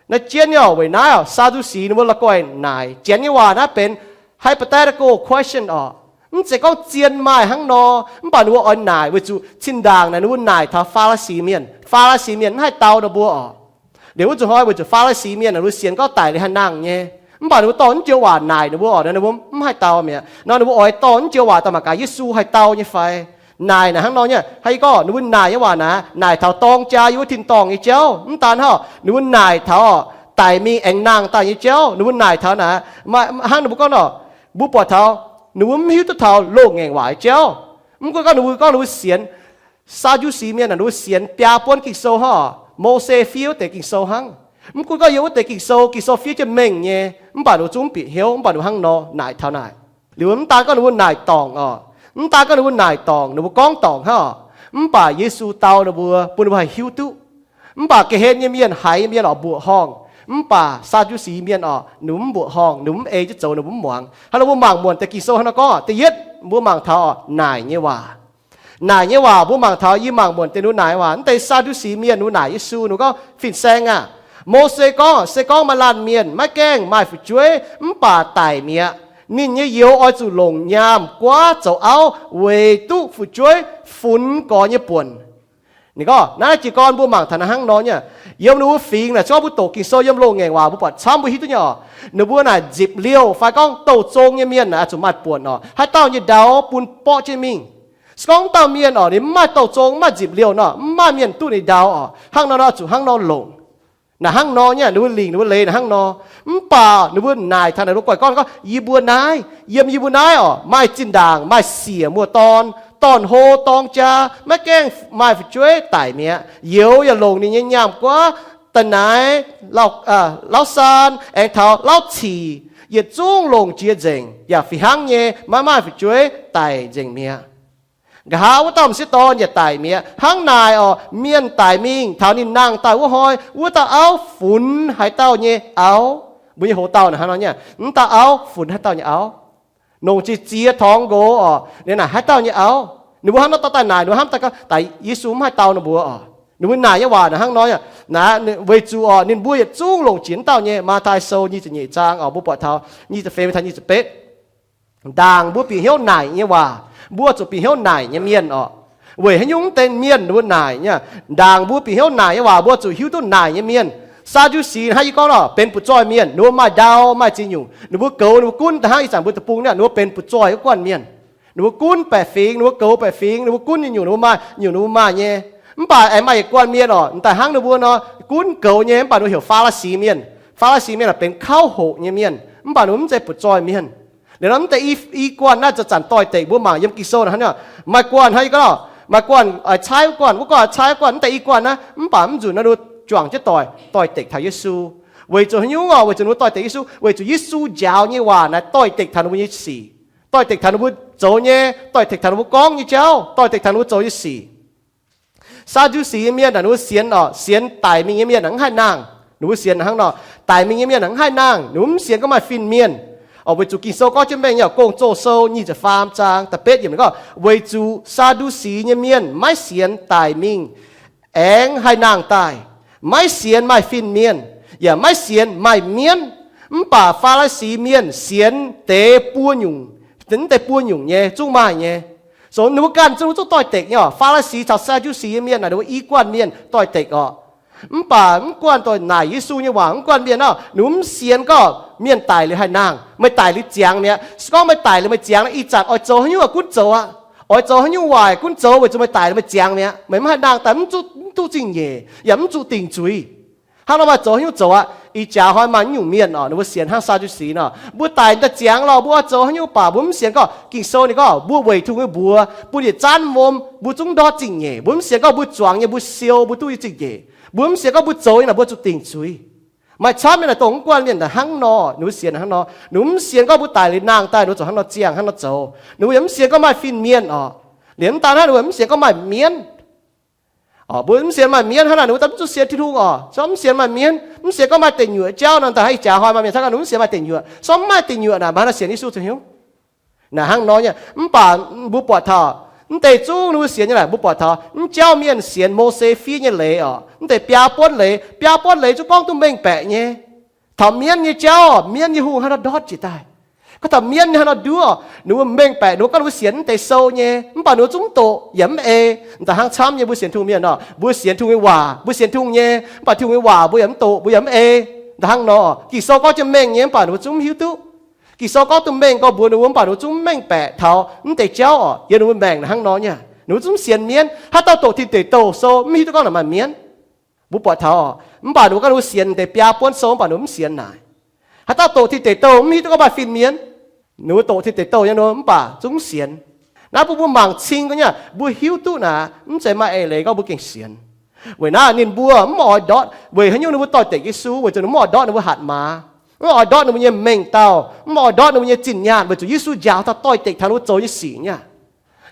naaiv jienv nyei oc. Weic naaiv oc, Saa^ndu^si ninh mbuo la'guaih naaic, Janx nyei waac naaiv benx hypothetical question oc. Mv zeiz gorngv zien maaih hnangv nor, mv baac ninh mbuo oix naaic weic zuqc zinh ndaangc naaic ninh mbuo naaic taux Faa^li^si mienh. Faa^li^si mienh mv haih dau ninh mbuo oc. Liuz wuov zuqc hnoi weic zuqc Faa^li^si mienh naaic ninh mbuo sienx gorngv daic liuz haih nangh nyei, mv baac ninh mbuo dorh naaiv joux waac naaic ninh mbuo oc, ninh mbuo mv haih dau mi'aqv. Nor ninh mbuo oix dorh naaiv joux waac daaih mangc gaax Yesu haih dau nyei fai. Naaic naaic hnangv nor nyei, hnangv yie gorngv ninh mbuo naaic nyei waac naaic, naaic taux dorng jaa yiem wuov tin-dorngh nyei jauv. Mv daan hnangv, ninh mbuo naaic taux daic mingh aengx nangh daaih nyei jauv. Ninh mbuo naaic taux naaic, hnangv ninh mbuo gorngv nor, mbuo buatc taux ninh mbuo mv hiuv duqv taux loz-ngaengc waac nyei jauv. Mv gunv gorngv ninh mbuo gorngv ninh mbuo sienx, Saa^ndu^si mienh naaic ninh mbuo sienx biaa buonv Ging-Sou hnangv oc, Mose fiev wuov deix Ging-Sou hnangv. Mv gunv gorngv yiem wuov deix Ging-Sou, Ging-Sou fiev jienv mengh nyei, mv baac ninh mbuo zungv mv bieqc hnyouv, mv baac ninh mbuo hnangv nor naaic taux naaic. Liuz mv daan gorngv ninh mbuo naaic dorngc oc, mv daan gorngv ninh mbuo naaic dorngc, ninh mbuo gorngv dorngc hnangv oc, mv baac Yesu dau ninh mbuo, bun ninh mbuo haih hiuv duqv. Mv baac ga'hlen nyei mienh, haiz nyei mienh oc, mbuoqc horngh. Mv baac Saa^ndu^si mienh oc, ninh mbuo mv mbuoqc horngh, ninh mbuo mv ei jienv zoux, ninh mbuo mv muangx. Hnangv nor mbuo mangc muonc deix Ging-Sou hnangv nor gorngv, da'yietv mbuo mangc taux oc, naaic nyei waac. Naaic nyei waac mbuo mangc taux, yie mangc muonc deix ninh mbuo naaic nyei waac. Mv deix Saa^ndu^si mienh ninh mbuo naaic Yesu, ninh mbuo gorngv, Fin-Saeng aah! Mose gorngv, se gorngv maaih laanh mienh maiv gaengh maaih fu'jueiv mv baac daic mi'aqv, ninh nyei youz oix zuqc longc nyaam guaav zoux auv weic duqv fu'jueiv funx gorx nyei buonc. Ninh gorngv naaiv jiez gorn mbuo mangc taux naaiv hnangv nor nyei. Yiem ninh mbuo fingx naaic, se gorngv mbuo doqc Ging-Sou yiem loz-ngaengc waac mbuo buatc camv, mbuo hiuv duqv nyei oc. Ninh mbuo naaic nzipc liouh fai gorngv douh zong nyei mienh naaic oix zuqc maaih buonc oc. Haaix dauh nyei ndau bun borqv jienv mingh. Se gorngv wuov dauh mienh oc, ninh mv maaih douh zong, mv maaih nzipc liouh nor, mv maaih mienh duqv ninh ndau oc. Hnangv nor nor zuqc hnangv nor longc. Naaic hnangv nor nyei, ninh mbuo lingc ninh mbuo leiz naaic hnangv nor. Mv baac ninh mbuo naaic taux naaic, ninh mbuo guaih gorngv, gorngv, Yie mbuo naaiv, yiem yie mbuo naaiv oc, maaih zinh ndaangc maaih siec muoz-dorn, dorn-hlo dorng jaa, maiv gaengh maaih fu'jueiv daic mi'aqv. Youz yaac longc ninh nyei nyaam guaav da'naaiv, lauv saan aengx taux lauv cic yietc zungv longc jiex nzengc, yaac fih hnangv nyei maiv maaih fu'jueiv daic nzengc mi'aqv. Nqa'haav wuov dauh m'sieqv dorn yaac daic mi'aqv. Hnangv naaic oc, mienh daic mingh taux ninh nangh daaih wuov hnoi, wuov dauh auv funx haaix dauh nyei auv? Mbuo nyei hoc-dauh naaic hnangv nor nyei, wuov dauh auv funx haaix dauh nyei auv? Longc ziex ziex torngx nqox oc, ninh naaic haaix dauh nyei auv? Ninh mbuo hnangv nor dorh daaih naaic, ninh mbuo hnamv daaih gorngv, daaih Yesu mv haih dau ninh mbuo oc. Ninh mbuo naaic nyei waac naaic hnangv nor, naaic, weic zuqc oc, ninh mbuo yietc zungv longc jiex wuov dauh nyei. Matv^tai Sou nyic ziepc nyeic zaang oc, mbuo buatc taux nyic ziepc feix mingh taux nyic ziepc betv. Ndaangc mbuo bieqc hnyouv naaic nyei waac, mbuo zuqc bieqc hnyouv naaic nyei mienh oc. Weic haaix nyungc mv deix mienh ninh mbuo naaic nyei? Ndaangc mbuo bieqc hnyouv naaic nyei waac, mbuo zuqc hiuv duqv naaic nyei mienh. Saa^ndu^si hnangv yie gorngv nor, benx butv-zoih mienh, ninh mbuo maaih ndau maaih ziex nyungc, ninh mbuo goux ninh mbuo gunv da'hnangv ih zanc mbuo deic-bung naaic, ninh mbuo benx butv-zoih wuov guanh mienh. Ninh mbuo gunv baeqc fingx, ninh mbuo goux baeqc fingx, ninh mbuo gunv nyungc-nyungc, ninh mbuo maaih nyungc-nyungc, ninh mbuo maaih nyei. Mv baac aengx maaih yietc guanh mienh oc, da'hnangv ninh mbuo nor, gunv goux nyei, mv baac ninh mbuo heuc Faa^li^si Mienh. Faa^li^si Mienh aeqv, benx kauv hoqc nyei mienh, mv baac ninh mbuo mv zeiz butv-zoih mienh. Liuz nor mv deix i, i guanh naaiv zanc-zanc doix-dekc, mbuo mangc yiem Ging-Sou naaic hnangv nor, maaih guanh hnangv yie gorngv, maaih guanh oix caaiv wuov guanh, wuov guanh oix caaiv wuov guanh, mv deix i guanh naaiv, mv baac mv nzunc naaiv ninh mbuo juangc jienv doix, doix-dekc taux Yesu. Weic zuqc haaix nyungc oc? Weic zuqc ninh mbuo doix-dekc Yesu, weic zuqc Yesu njaaux nyei waac naaic doix-dekc taux ninh mbuo nyei sic, doix-dekc taux ninh mbuo zoux nyei, doix-dekc taux ninh mbuo gorngv nyei jauv, doix-dekc taux ninh mbuo zoux nyei sic. Saa^ndu^si nyei mienh naaic ninh mbuo sienx oc, sienx daic mingh nyei mienh naaic mv haih nangh. Ninh mbuo sienx hnangv nor, daic mingh nyei mienh naaic mv haih nangh, ninh mbuo mv sienx gorngv maaih fin-mienh. Oc, weic zuqc Ging-Sou gorngv jienv mengh nyei, Gong-Zoh Sou nyic ziepc faam zaang da'betv yiemc ninh gorngv, weic zuqc Saa^ndu^si nyei mienh maiv sienx daic mingh aengx haih nangh daaih, maiv sienx maaih fin-mienh, yaac maiv sienx maaih mienv. Mv baac Faa^li^si Mienh sienx deix buo nyungc, mv deix buo nyungc nyei zungv maaih nyei. So ninh mbuo ganh zungv, zungv doix-dekc nyei oc. Faa^li^si caux Saa^ndu^si nyei mienh naaic ninh mbuo i guanh mienh doix-dekc oc. Mv baac mv guanh doix naaic Yesu nyei waac mv guanh mienh nor, ninh mbuo mv sienx gorngv mienh daic liuz haih nangh. Meih daic liuz ziangx mi'aqv. Se gorngv meih daic liuz meih ziangx, ih zanc oix zoux haaix nyungc gunv zoux aqv. Oix zoux haaix nyungc waaic gunv zoux, weic zuqc meih daic liuz meih ziangx mi'aqv. Meih mv haih nangh daaih, mv duqv, mv duqv zingh nyeic, yaac mv zuqc dingc zuiz. Hnangv nor maaih zoux haaix nyungc zoux aqv. Ih jaax hnoi maaih nyungc mienh oc, ninh mbuo sienx hnangv Saa^ndu^si nor, mbuo daic daaih ziangx lorh, mbuo oix zoux haaix nyungc baac mbuo mv sienx gorngv Ging-Sou ninh gorngv mbuo weic tungx mbuox, bun yietc zanc wuom mbuo zungv ndortv zingh nyeic. Mbuo mv sienx gorngv mbuo zuangx nyei, mbuo siou, mbuo duqv nyei zingh nyeic. Mbuo mv sienx gorngv mbuo zoux nyei naaic mbuo zuqc dingc zuiz. Maaih camv nyei naaic dongh mv guanh mienh naaic hnangv nor, ninh mbuo sienx hnangv nor. Ninh mbuo mv sienx gorngv mbuo daic liuz nangh daaih ninh mbuo zuqc hnangv nor ziangh, hnangv nor zoux. Ninh mbuo yaac mv sienx gorngv maaih fin-mienh oc. Liemh daaih naaiv ninh mbuo mv sienx gorngv maaih mienv. Mbuo mv sienx maaih mienv hnangv naaic, ninh mbuo daaih mv zuqc sienx Tin-Hungh oc. Se gorngv mv sienx maaih mienv, mv sienx gorngv maaih deic nyuoqc jauv nor, daaih ih jaax hnoi maaih mienh camv ninh mbuo mv sienx maaih deic nyuoqc. Se gorngv mv maaih deic nyuoqc naaic, maaih haaix nor sienx Yesu Tin-Hungh? Naaic hnangv nor nyei. Mv baac mbuo buatc taux mv deix zungv ninh mbuo sienx nyei naaic, mbuo buatc taux mv jauv mienh sienx Mose fiev nyei leiz oc, mv deix biaa buonv leiz, biaa buonv leiz zungv gorngv duqv mengh baeqc nyei. Taux mienv nyei jauv, mienv nyei hungh hnangv nor ndortv jiex daaih. Gorngv taux mienv nyei hnangv nor nduov, ninh mbuo mengh baeqc, ninh mbuo gorngv ninh mbuo sienx mv deix sou nyei, mv baac ninh mbuo zungv mv doqc yaac mv ei. Da'hnangv camv nyei mbuo sienx Tin-Hungh mienh nor, mbuo sienx Tin-Hungh nyei waac, mbuo sienx Tin-Hungh nyei, mv baac Tin-Hungh nyei waac mbuo yaac mv doqc, mbuo yaac mv ei. Da'hnangv nor, Ging-Sou gorngv jienv mengh nyei, mv baac ninh mbuo zungv mv hiuv duqv. Ging-Sou gorngv duqv mengh gorngv mbuox ninh mbuo, mv baac ninh mbuo zungv mv mengh baeqc taux mv deix jauv oc. Yiem ninh mbuo maengc naaic hnangv nor nyei, ninh mbuo zungv sienx mienv. Haaix dauh doqc Tin Deic Douh Sou mv hiuv duqv gorngv naaic maaih mienv. Mbuo buatc taux, mv baac ninh mbuo gorngv ninh mbuo sienx deix biaa buonv sou, mv baac ninh mbuo mv sienx naaic. Haaix dauh doqc Tin Deic Douh mv hiuv duqv gorngv maaih fin-mienh. Ninh mbuo doqc Tin Deic Douh nyei, ninh mbuo mv baac zungv mv sienx. Naaiv bun mbuo mangc cing gorngv nyei, mbuo hiuv duqv naaic, mv zeiz maaih eix leiz gorngv mbuo gengh sienx. Weic naaiv ninh mbuo mv oix ndortv. Weic haaix nyungc ninh mbuo doix-dekc Yesu? Weic zuqc ninh mv oix ndortv ninh mbuo hatc maaz, mv oix ndortv ninh mbuo nyei mengh dauh, mv oix ndortv ninh mbuo nyei zinh nyaanh, weic zuqc Yesu njaaux taux doix-dekc taux ninh mbuo zoux nyei sic nyei.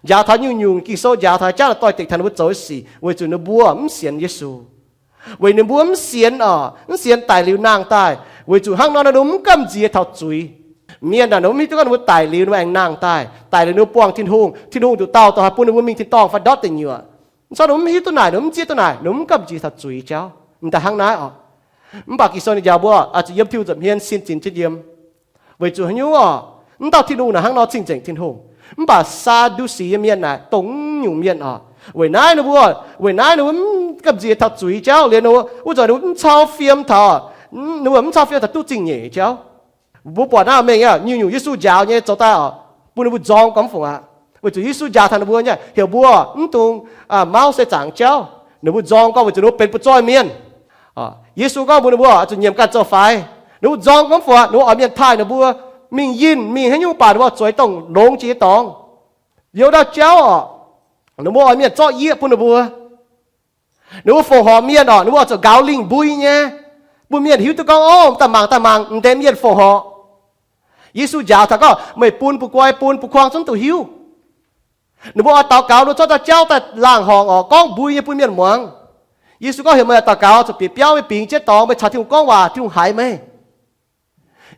Njaaux taux nyungc-nyungc, Ging-Sou njaaux taux jaav doix-dekc taux ninh mbuo zoux nyei sic, weic zuqc ninh mbuo mv sienx Yesu. Weic ninh mbuo mv sienx oc, mv sienx daic liuz nangh daaih, weic zuqc hnangv nor ninh mbuo mv gamh nziex taux zuiz. Mienh naaic ninh mbuo mv hiuv duqv gorngv ninh mbuo daic liuz ninh mbuo aengx nangh daaih, daic liuz ninh mbuo buangh Tin-Hungh, Tin-Hungh nduqc dauh dongh haih bun ninh mbuo mingh tin-dorngh fai ndortv deic nyuoqc. Mv corc ninh mbuo mv hiuv duqv naaic, ninh mbuo mv zieqv duqv naaic, ninh mbuo mv gamh nziex taux zuiz jauv. Mv daaih hnangv naaiv oc. Mv baac Ging-Sou ninh njaaux mbuo, oix zuqc yiem Tin-Hungh nza'hmien sin zinx jienv yiem. Weic zuqc haaix nyungc oc? Mv dauh Tin-Hungh naaic hnangv nor cing-nzengc Tin-Hungh. Mv baac Saa^ndu^si nyei mienh naaic dongh nyungc mienh oc. Weic naaiv ninh mbuo, weic naaiv ninh mbuo mv gamh nziex taux zuiz jauv liuz, ninh mbuo wuov zanc ninh mbuo mv cau fiem taux, ninh mbuo mv cau fiem taux duqv zingh nyeic jauv. Mbuo buatc naaiv mengh nyungc-nyungc Yesu njaaux nyei zoux daaih oc, bun ninh mbuo nzorng gormx fungc aqv. Weic zuqc Yesu njaaux taux ninh mbuo nyei, heuc mbuo mv dungx mauv se zaangc jauv. Ninh mbuo nzorng gorngv weic zuqc ninh mbuo benx butv-zoih mienh. Yesu gorngv mbuox ninh mbuo oix zuqc nyiemc ganh zoux faix. Ninh mbuo nzorng gormx fungc aqv, ninh mbuo oix mienh taaih ninh mbuo, mingh yinh mingh haaix nyungc baac ninh mbuo oix zueiz dongh longx jiex nyei dorngx. Youz ndau jauv oc, ninh mbuo oix mienh zorqv yieqv bun ninh mbuo. Ninh mbuo fongc horc mienh oc, ninh mbuo oix zuqc nqaaux lingh mbui nyei, bun mienh hiuv duqv gorngv, ov, daaih mangc, daaih mangc, m'ndeix mienh fongc horc. Yesu njaaux taux gorngv, meih bun bun guai, bun bun kuang zungv duqv hiuv. Ninh mbuo oix daux gaux, ninh mbuo zorqv dauh jauv daaih laangh horngc oc, gorngv mbui nyei bun mienh muangx. Yesu gorngv, Heuc meih daux gaux, zuqc bieqc biauv, meih bingx jienv dorngx, meih caux Tin-Hungh gorngv waac, Tin-Hungh haiz meih.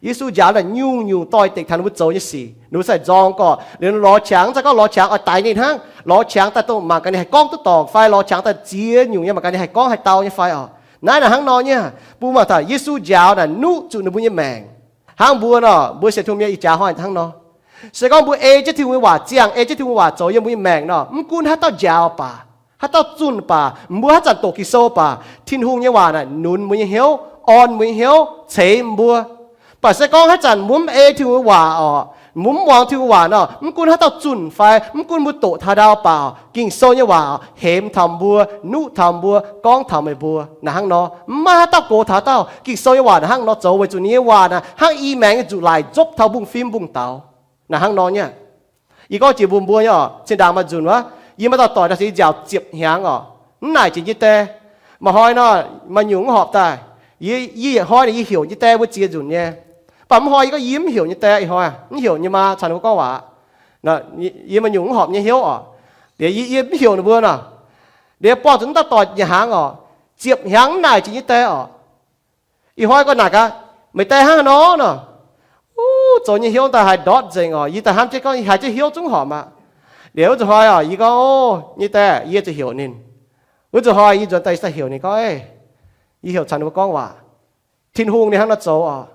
Yesu njaaux naaic nyungc-nyungc doix-dekc taux ninh mbuo zoux nyei sic. Ninh mbuo sai nzorng gorqv liuz, lorz qangx, mv zeiz gorngv lorz qangx oix daix ninh hnangv. Lorz qangx daaih dongh mangc gaax ninh haih gorngv duqv dorngc fai lorz qangx daaih ziex nyungc nyei mangc gaax ninh haih gorngv haih dau nyei fai oc. Naaiv naaic hnangv nor nyei. Bun mangc taux Yesu njaaux naaic nuqv zuqc ninh mbuo nyei maengc. Hnangv mbuo nor, mbuo sienx Tin-Hungh mienh ih jaax hnoi hnangv nor. Se gorngv mbuo ei jienv Tin-Hungh nyei waac ziangh, ei jienv Tin-Hungh nyei waac zoux yiem mbuo nyei maengc nor, mv gunv haaix dauh njaaux baac, haaix dauh zunh baac, mbuo haaix zanc doqc Ging-Sou baac, Tin-Hungh nyei waac naaic nunc mbuo nyei hnyouv, orn mbuo nyei hnyouv, ceix mbuo. Baac se gorngv haaix zanc mbuo mv ei Tin-Hungh nyei waac oc, mbuo mv muangx Tin-Hungh waac nor, mv gunv haaix dauh zunh fai mv gunv mbuo doqc taux ndau baac, Ging-Sou nyei waac hemx taux mbuo, nuqv taux mbuo, gorngv taux meih mbuo. Naaic hnangv nor, mv maaih haaix dauh gox taux haaix dauh. Ging-Sou nyei waac naaic hnangv nor zoux weic zuqc ninh nyei waac naaic hnangv i maengx nyei nzuqc laic nzopv taux mbungv-fim mbungv-daaux. Naaic hnangv nor nyei. Yie gorngv jiex mbuox mbuo nyei oc, zinh ndaangc maaih nzunc wuov, yie maaih dauh doic naaic se nziaauc ziepc hnyangx oc, mv naaic jiex yie die. Maaih hnoi nor, maaih nyungc mv horpc daaih. Yie, yie yietc hnoi naaic yie heuc yie die mbuo ziex nzunc nyei. Mv baac mv hnoi yie gorngv yie mv heuc yie die, ih hnoi mv heuc yie maa caux ninh mbuo gorngv waac. Yie maaih nyungc mv horpc nyei hnyouv oc. Liuz yie, yie mv heuc ninh mbuo nor, liuz buangh zuqc wuov dauh doic nyic hnyangx oc, ziepc hnyangx mv naaic jiex yie die oc. Ih hnoi gorngv naaic gaax, meih die hnangv haaix nor nor? Uv, zoux nyei hnyouv daaih haaix ndortv nzengc oc. Yie daaih hnamv jienv gorngv haiz jienv hnyouv zungv horpc aqv. Liuz wuov nzunc hnoi oc, yie gorngv, O, nyei die, yie zuqc heuc ninh. Wuov nzunc hnoi yie nzuonx daaih, yie daaih heuc ninh gorngv, Ei, yie heuc caux ninh mbuo gorngv waac. Tin-Hungh ninh hnangv nor zoux oc.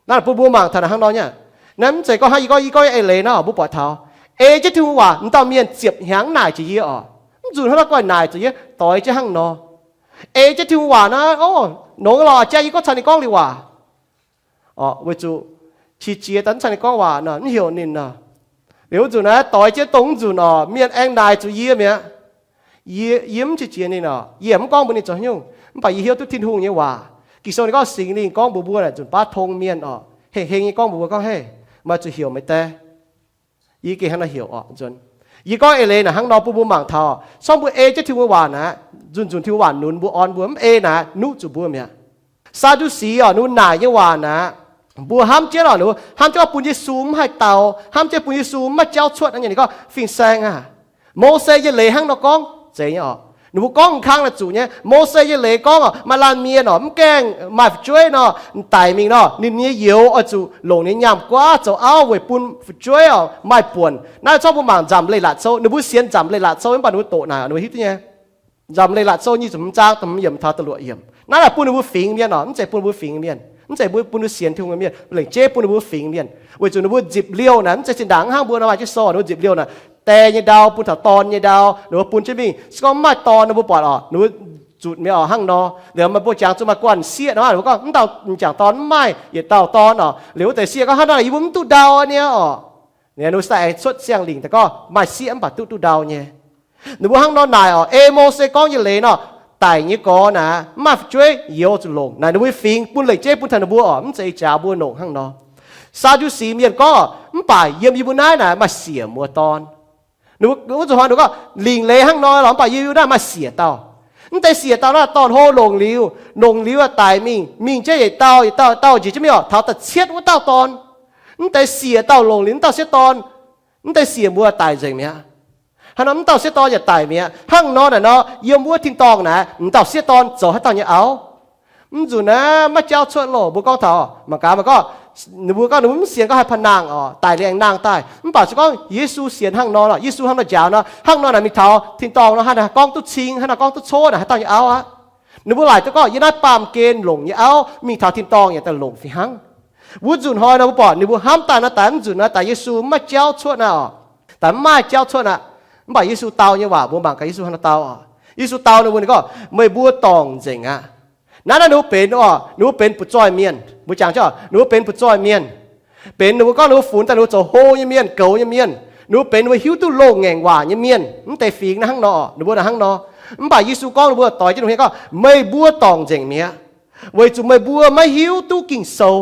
Naaiv bun mbuo mangc taux naaic hnangv nor nyei. Naaiv mv zeiz gorngv hnangv yie gorngv, yie gorngv ei leiz nor, mbuo buatc taux, ei jienv Tin-Hungh waac, m'dauh mienh ziepc hnaangx mv naaic jiex yie oc. Mv nzunc hnangv nor guanh naaic zuqc yie doix jienv hnangv nor. Ei jienv Tin-Hungh waac naaiv, o, nongx lorqc, jaa yie gorngv caux ninh gorngv liuz waac. Oc, weic zuqc qiex jiez daaih mv caux ninh gorngv waac nor, mv heuc ninh nor. Liuz wuov nzunc naaiv doix jienv dongh mv nzunc oc, mienh aengx naaic zuqc yie mi'aqv. Yie, yie mv qiex jiez ninh oc, yie mv gorngv mbuox ninh zoux haaix nyungc. Mv baac yie hiuv duqv Tin-Hungh nyei waac. Ging-Sou ninh gorngv Singx Lingh gorngv mbuox mbuo naaic nzunc baav tong mienh oc, heng heng nyei gorngv mbuox mbuo gorngv, Hei, meih zuqc heuc meih die. Yie gengh hnangv nor heuc oc nzuonx. Yie gorngv eix leiz naaic hnangv nor bun mbuo mangc taux, se gorngv mbuo ei jienv Tin-Hungh waac naaic, nzunc nzunc Tin-Hungh waac nunc mbuo, orn mbuo, mv ei naaic nuqv zuqc mbuo mi'aqv. Saa^ndu^si oc, ninh mbuo naaic nyei waac naaic, mbuo hnamv jienv oc, ninh mbuo hnamv jienv gorngv bun Yesu mv haih dau, hnamv jienv bun Yesu mv maaih jauv cuotv naaiv nyei. Ninh gorngv, Fin-Saeng aah! Mose nyei leiz hnangv nor gorngv zeiz nyei oc. Ninh mbuo gorngv m'kang naaic zuqc nyei. Mose nyei leiz gorngv oc, maaih laanh mienh oc, mv gaengh maaih fu'jueiv nor, daic mingh nor, ninh nyei youz oix zuqc longc ninh nyei nyaam guaav zoux auv weic bun fu'jueiv oc maaih buonc. Naaiv zorqv mbuo mangc Nzamc Leiz-Latc Sou, ninh mbuo sienx Nzamc Leiz-Latc Sou mv baac ninh mbuo doqc naaic, ninh mbuo hiuv duqv nyei. Nzamc Leiz-Latc Sou nyic ziepc hmz zaang da'hmz yiemc taux da'luoqc yiemc. Naaiv naaic bun ninh mbuo fingx mienh oc, mv zeiz bun mbuo fingx mienh, mv zeiz bun, bun ninh mbuo sienx Tin-Hungh mienh, lengc jeiv bun ninh mbuo fingx mienh. Weic zuqc ninh mbuo nzipc liouh naaic, mv zeiz zinh ndaangc hnangv mbuo nor maaih jienv sou, ninh mbuo nzipc liouh naaic, die nyei ndau bun taux dorn nyei ndau, ninh mbuo bun jienv mingh. Se gorngv mv maaih dorn, ninh mbuo buatc oc, ninh mbuo zutc mi'aqv oc, hnangv nor. Liuz meih mbuo jangx zuqc maaih guanh sieqv nor, ninh mbuo gorngv, Mv dauh m'jangc dorn mv maaih yietc dauh dorn oc. Liuz wuov deix sieqv gorngv, Hnangv nor yie mbuo mv duqv ndau nyei oc. Ninh mbuo se aengx cuotv siang-lingc daaih gorngv maaih sieqv mv baac duqv, duqv ndau nyei. Ninh mbuo hnangv nor naaic oc, ei Mose gorngv nyei leiz nor, daic nyei gorx naaic, mv maaih fu'jueiv youz zuqc longc naaic, ninh mbuo fingx bun lengc jeiv bun taux ninh mbuo oc, mv zeiz ih jaax mbuo longc hnangv nor. Saa^ndu^si mienh gorngv, Mv baac yiem yie mbuo naaiv naaic maaih siec muoz dorn. Wuov nzunc hnoi ninh gorngv, Lingc leiz hnangv nor lorqc, mv baac yie mbuo naaiv maaih siec dauh. Mv deix siec dauh naaiv dorn-hlo longc liuz, longc liuz daic mingh, mingh jienv yietc dauh, yietc dauh, dauh njiec jienv mingh oc, taux da'cietv wuov dauh dorn. Mv deix siec dauh longc liuz mv dauh sieqv dorn, mv deix siec mbuo daic nzengc mi'aqv. Hnangv nor mv dauh sieqv dorn yaac daic mi'aqv. Hnangv nor naaic nor, yiem wuov tin-dorngh naaic, m'dauh sieqv dorn zoux haaix dauh nyei auv? Mv nzunc naaiv maiv jauv cuotv loh. Mbuo gorngv taux mangc gaax, mangc gorngv, ninh mbuo gorngv ninh mbuo mv sienx gorngv haih pa'nangh oc, daic liuz aengx nangh daaih. Mv baac se gorngv Yesu sienx hnangv nor lorqc, Yesu hnangv nor njaaux nor, hnangv nor naaic mingh taux tin-dorngh nor, haaix nor gorngv duqv cing, haaix nor gorngv duqv coqv naaic, haaix dauh nyei auv aqv? Ninh mbuo laaic duqv gorngv yiem naaiv baamh gen longc nyei auv mingh taux tin-dorngh yaac daaih longc fih hnangv. Wuov nzunc hnoi nor mbuo buatc ninh mbuo hnamv daaih nor, daaih mv nzunc naaiv daaih Yesu mv maaih jauv cuotv naaiv oc, daaih mv maaih jauv cuotv aqv. Mv baac Yesu dau nyei waac mbuo mangc gaax Yesu hnangv nor dau oc. Yesu dau ninh mbuo, ninh gorngv, Meih mbuo dorngc nzengc aqv. Naaiv naaiv ninh mbuo benx oc, ninh mbuo benx butv-zoih mienh. Mbuo jangx jienv oc, ninh mbuo benx butv-zoih mienh. Benx ninh mbuo gorngv ninh mbuo funx daaih ninh mbuo zoux hlo nyei mienh, goux nyei mienh. Ninh mbuo benx ninh mbuo hiuv duqv loz ngaengc waac nyei mienh. Mv deix fingx naaiv hnangv nor, ninh mbuo naaiv hnangv nor. Mv baac Yesu gorngv ninh mbuo doix jienv ninh mbuo gorngv, Meih mbuo dorngc nzengc mi'aqv, weic zuqc meih mbuo maiv hiuv duqv Ging-Sou.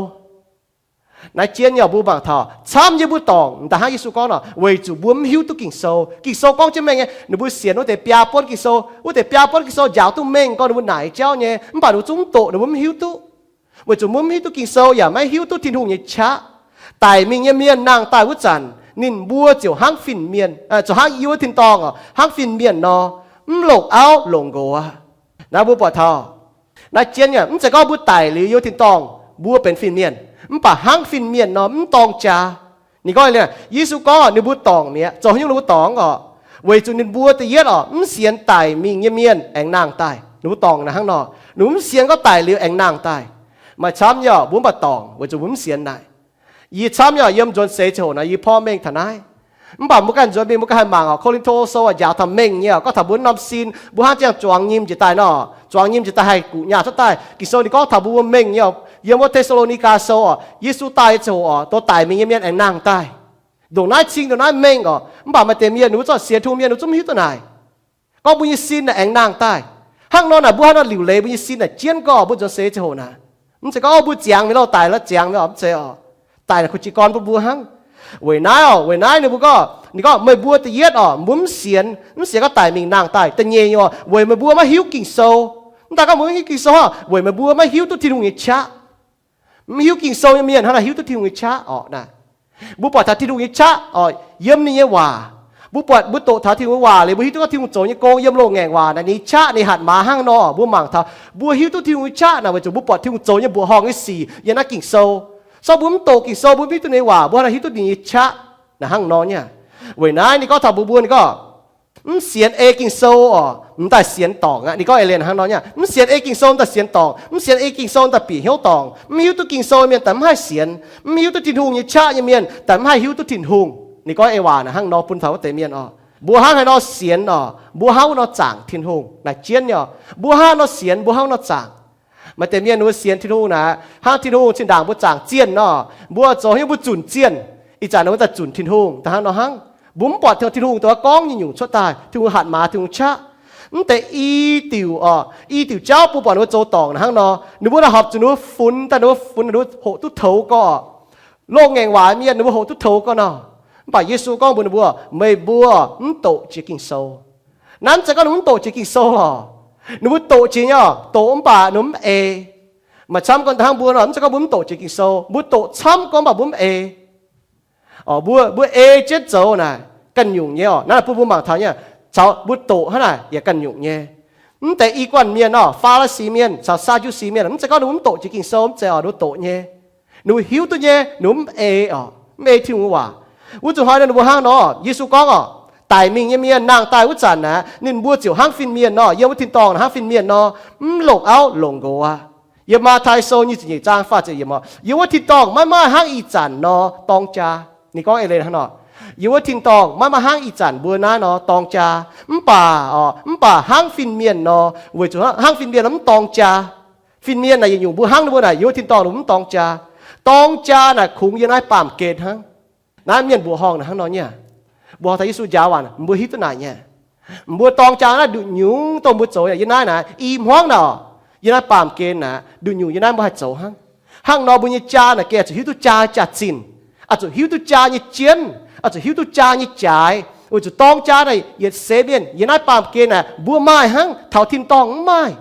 Naaiv jienv nyei oc, mbuo mangc taux camv yie mbuo dorngc daaih hnangv Yesu gorngv nor, weic zuqc mbuo mv hiuv duqv Ging-Sou. Ging-Sou gorngv jienv mengh nyei, ninh mbuo sienx wuov deix biaa buonv Ging-Sou. Wuov deix biaa buonv Ging-Sou njaaux duqv mengh gorngv ninh mbuo naaic jauv nyei, mv baac ninh mbuo zungv mv doqc, ninh mbuo mv hiuv duqv. Weic zuqc mbuo mv hiuv duqv Ging-Sou yaac maiv hiuv duqv Tin-Hungh nyei qaqv. Daic mingh nyei mienh nangh daaih wuov zanc, Ninh mbuo ziouc hnangv fin-mienh, ziouc hnangv yie wuov tin-dorngh oc, hnangv fin-mienh nor, mv longc auv longc nqox aqv. Naaiv mbuo buatc taux, naaiv jienv nyei, mv zeiz gorngv mbuo daic liuz yie wuov tin-dorngh mbuo benx fin-mienh, mv baac hnangv fin-mienh nor mv dorng jaa. Ninh gorngv, Yesu gorngv ninh mbuo dorngc mi'aqv. Zoux haaix nyungc ninh mbuo dorngc oc? Weic zuqc ninh mbuo da'yietv oc, mv sienx daic mingh nyei mienh aengx nangh daaih. Ninh mbuo dorngc naaic hnangv nor, ninh mbuo mv sienx gorngv daic liuz aengx nangh daaih. Maaih camv nyei oc, mbuo mv baac dorngc weic zuqc mbuo mv sienx naaic. Yie camv nyei oc, yiem nzuonx seix ziangh hoc naaic yie porv mengh taux naaiv. Mv baac mbuo ganh nzuonx mingh mbuo ganh haih mangc oc, Ko^lin^to Sou aac njaaux taux mengh nyei oc, gorngv taux mbuo norm sin mbuo hnangv ziangh zuangx nyim njiec daaih nor, zuangx nyim njiec daaih haih guqc nyaah cuotv daaih. Ging-Sou ninh gorngv taux mbuo, mbuo mengh nyei oc. Yiem wuov Te^saa^lo^ni^gaa Sou oc, Yesu daaih nyei ziangh hoc oc, dongh daic mingh nyei mienh aengx nangh daaih. Ndongc naaiv cing ndongc naaiv mengh oc. Mv baac maaih deix mienh ninh mbuo zorqv sienx Tin-Hungh mienh ninh mbuo zungv mv hiuv duqv naaic. Gorngv mbuo nyei sin naaic aengx nangh daaih. Hnangv nor naaic mbuo hnangv nor liuc leiz mbuo nyei sin naaic jienv gorngv mbuo nzuonx seix ziangh hoc naaic. Mv zeiz gorngv mbuo ziangx mi'aqv, daic la'ziangx mi'aqv, mv zeiz oc. Daic naaic kuh jiez gorn bun mbuo hnangv. Weic naaiv oc, weic naaiv ninh mbuo gorngv, ninh gorngv, meih mbuo da'yietv oc, mbuo mv sienx, mv sienx gorngv daic mingh nangh daaih. Da'nyeic nyei oc, weic meih mbuo maiv hiuv Ging-Sou. Mv daaih gorngv mbuo mv hiuv Ging-Sou oc, weic meih mbuo maiv hiuv duqv Tin-Hungh nyei qaqv. Mv hiuv Ging-Sou nyei mienh hnangv naaic hiuv duqv Tin-Hungh nyei qaqv oc naaic. Mbuo buatc taux Tin-Hungh nyei qaqv oc, yiem ninh nyei waac. Mbuo buatc, mbuo doqc taux Tin-Hungh nyei waac liuz, mbuo hiuv duqv gorngv Tin-Hungh zoux nyei gong yiem loz-ngaengc waac naaic, ninh nyei qaqv, ninh hatc maaz hnangv nor. Mbuo mangc taux, mbuo hiuv duqv Tin-Hungh nyei qaqv naaic weic zuqc mbuo buatc Tin-Hungh zoux nyei mbuoqc horngh nyei sic yiem naaiv Ging-Sou. Se gorngv mbuo mv doqc Ging-Sou, mbuo mv hiuv duqv ninh nyei waac, mbuo hnangv naaic hiuv duqv ninh nyei qaqv naaic hnangv nor nyei. Weic naaiv ninh gorngv taux mbuo, mbuo ninh gorngv, mv sienx ei Ging-Sou oc, mv daaih sienx dorngc aqv. Ninh gorngv eix leiz hnangv nor nyei, mv sienx ei Ging-Sou daaih sienx dorngc, mv sienx ei Ging-Sou daaih bieqc hnyouv dorngc. Mv hiuv duqv Ging-Sou mienh daaih mv haih sienx. Mv hiuv duqv Tin-Hungh nyei qaqv nyei mienh daaih mv haih hiuv duqv Tin-Hungh. Ninh gorngv eix waac naaic hnangv nor bun taux wuov deix mienh oc. Mbuo hnangv haaix nor sienx oc, mbuo hnangv wuov nor zaangc Tin-Hungh naaic jienv nyei oc. Mbuo hnangv nor sienx, mbuo hnangv wuov nor zaangc. Maaih deix mienh ninh mbuo sienx Tin-Hungh naaic, hnangv Tin-Hungh zinh ndaangc mbuo zaangc zienh nor, mbuo zoux haaix nyungc mbuo zunc zienh. Ih zanc ninh mbuo daaih zunc Tin-Hungh daaih hnangv nor hnangv. Mbuo mv buatc Tin-Hungh dongh gorngv nyei nyungc cuotv daaih, Tin-Hungh hatc maaz, Tin-Hungh qaqv. Mv deix i diuc oc, i diuc jauv mbuo buatc ninh mbuo zoux dorngc naaic hnangv nor, ninh mbuo naaic horpc zuqc ninh mbuo funx daaih, ninh mbuo funx ninh mbuo hoqc duqv toux gorx. Loz-ngaengc waac mienh ninh mbuo hoqc duqv toux gorx nor. Mv baac Yesu gorngv mbuox ninh mbuo, meih mbuo mv doqc jiex Ging-Sou. Naaiv mv zeiz gorngv ninh mbuo mv doqc jiex Ging-Sou lorqc. Ninh mbuo doqc jiex nyei oc, doqc mv baac ninh mbuo mv ei. Maaih camv gorngv hnangv mbuo nor, mv zeiz gorngv mbuo mv doqc jiex Ging-Sou, mbuo doqc camv gorngv mv baac mbuo mv ei. Mbuo, mbuo ei jienv zoux naaic ganh nyungc nyei oc. Naaiv bun mbuo mangc taux nyei, caux mbuo doqc hnangv naaic yaac ganh nyungc nyei. Mv deix i guanh mienh nor, Faa^li^si mienh caux Saa^ndu^si mienh, mv zeiz gorngv ninh mbuo mv doqc jiex Ging-Sou, mv zeiz oc, ninh mbuo doqc nyei. Ninh mbuo hiuv duqv nyei, ninh mbuo mv ei oc, mv ei Tin-Hungh nyei waac. Wuov zuqc hnoi nor ninh mbuo hnangv nor, Yesu gorngv oc, daic mingh nyei mienh nangh daaih wuov zanc naaic, ninh mbuo ziouc hnangv fin-mienh nor, yiem wuov tin-dorngh naaic hnangv fin-mienh nor, mv longc auv longc nqox aqv. Yiem Matv^tai Sou nyic ziepc nyeic zaang faah ziepc yiemc oc, yiem wuov tin-dorngh maiv maaih hnangv ih zanc nor dorng jaa. Ninh gorngv eix leiz hnangv nor, yiem wuov tin-dorngh maiv maaih hnangv ih zanc mbuo naaiv nor dorng jaa. Mv baac oc, mv baac hnangv fin-mienh nor, weic zuqc hnangv fin-mienh nor mv dorng jaa. Fin-mienh naaic yietc nyungc mbuo hnangv ninh mbuo naaic yiem wuov tin-dorngh ninh mbuo mv dorng jaa. Dorng jaa naaic kungx yiem naaiv baamh gen hnangv. Naaiv mienh mbuoqc horngh naaic hnangv nor nyei. Mbuoqc horngh taux Yesu njaaux waac, mbuo hiuv duqv naaic nyei. Mbuo dorng jaa naaiv nduqc nyungc dongh mbuo zoux yiem naaiv naaic, i hmuangv naaic, yiem naaiv baamh gen naaic, nduqc nyungc yiem naaiv mbuo haih zoux hnangv. Hnangv nor mbuo nyei jaa naaic gengh zuqc hiuv duqv jaa nyei jaax-zinh, oix zuqc hiuv duqv jaa nyei jienv, oix zuqc hiuv duqv jaa nyei jaaix, weic zuqc dorng jaa naaic yietc seix mienh yiem naaiv baamh gen naaic mbuo maaih hnangv, taux tin-dorngh mv maaih.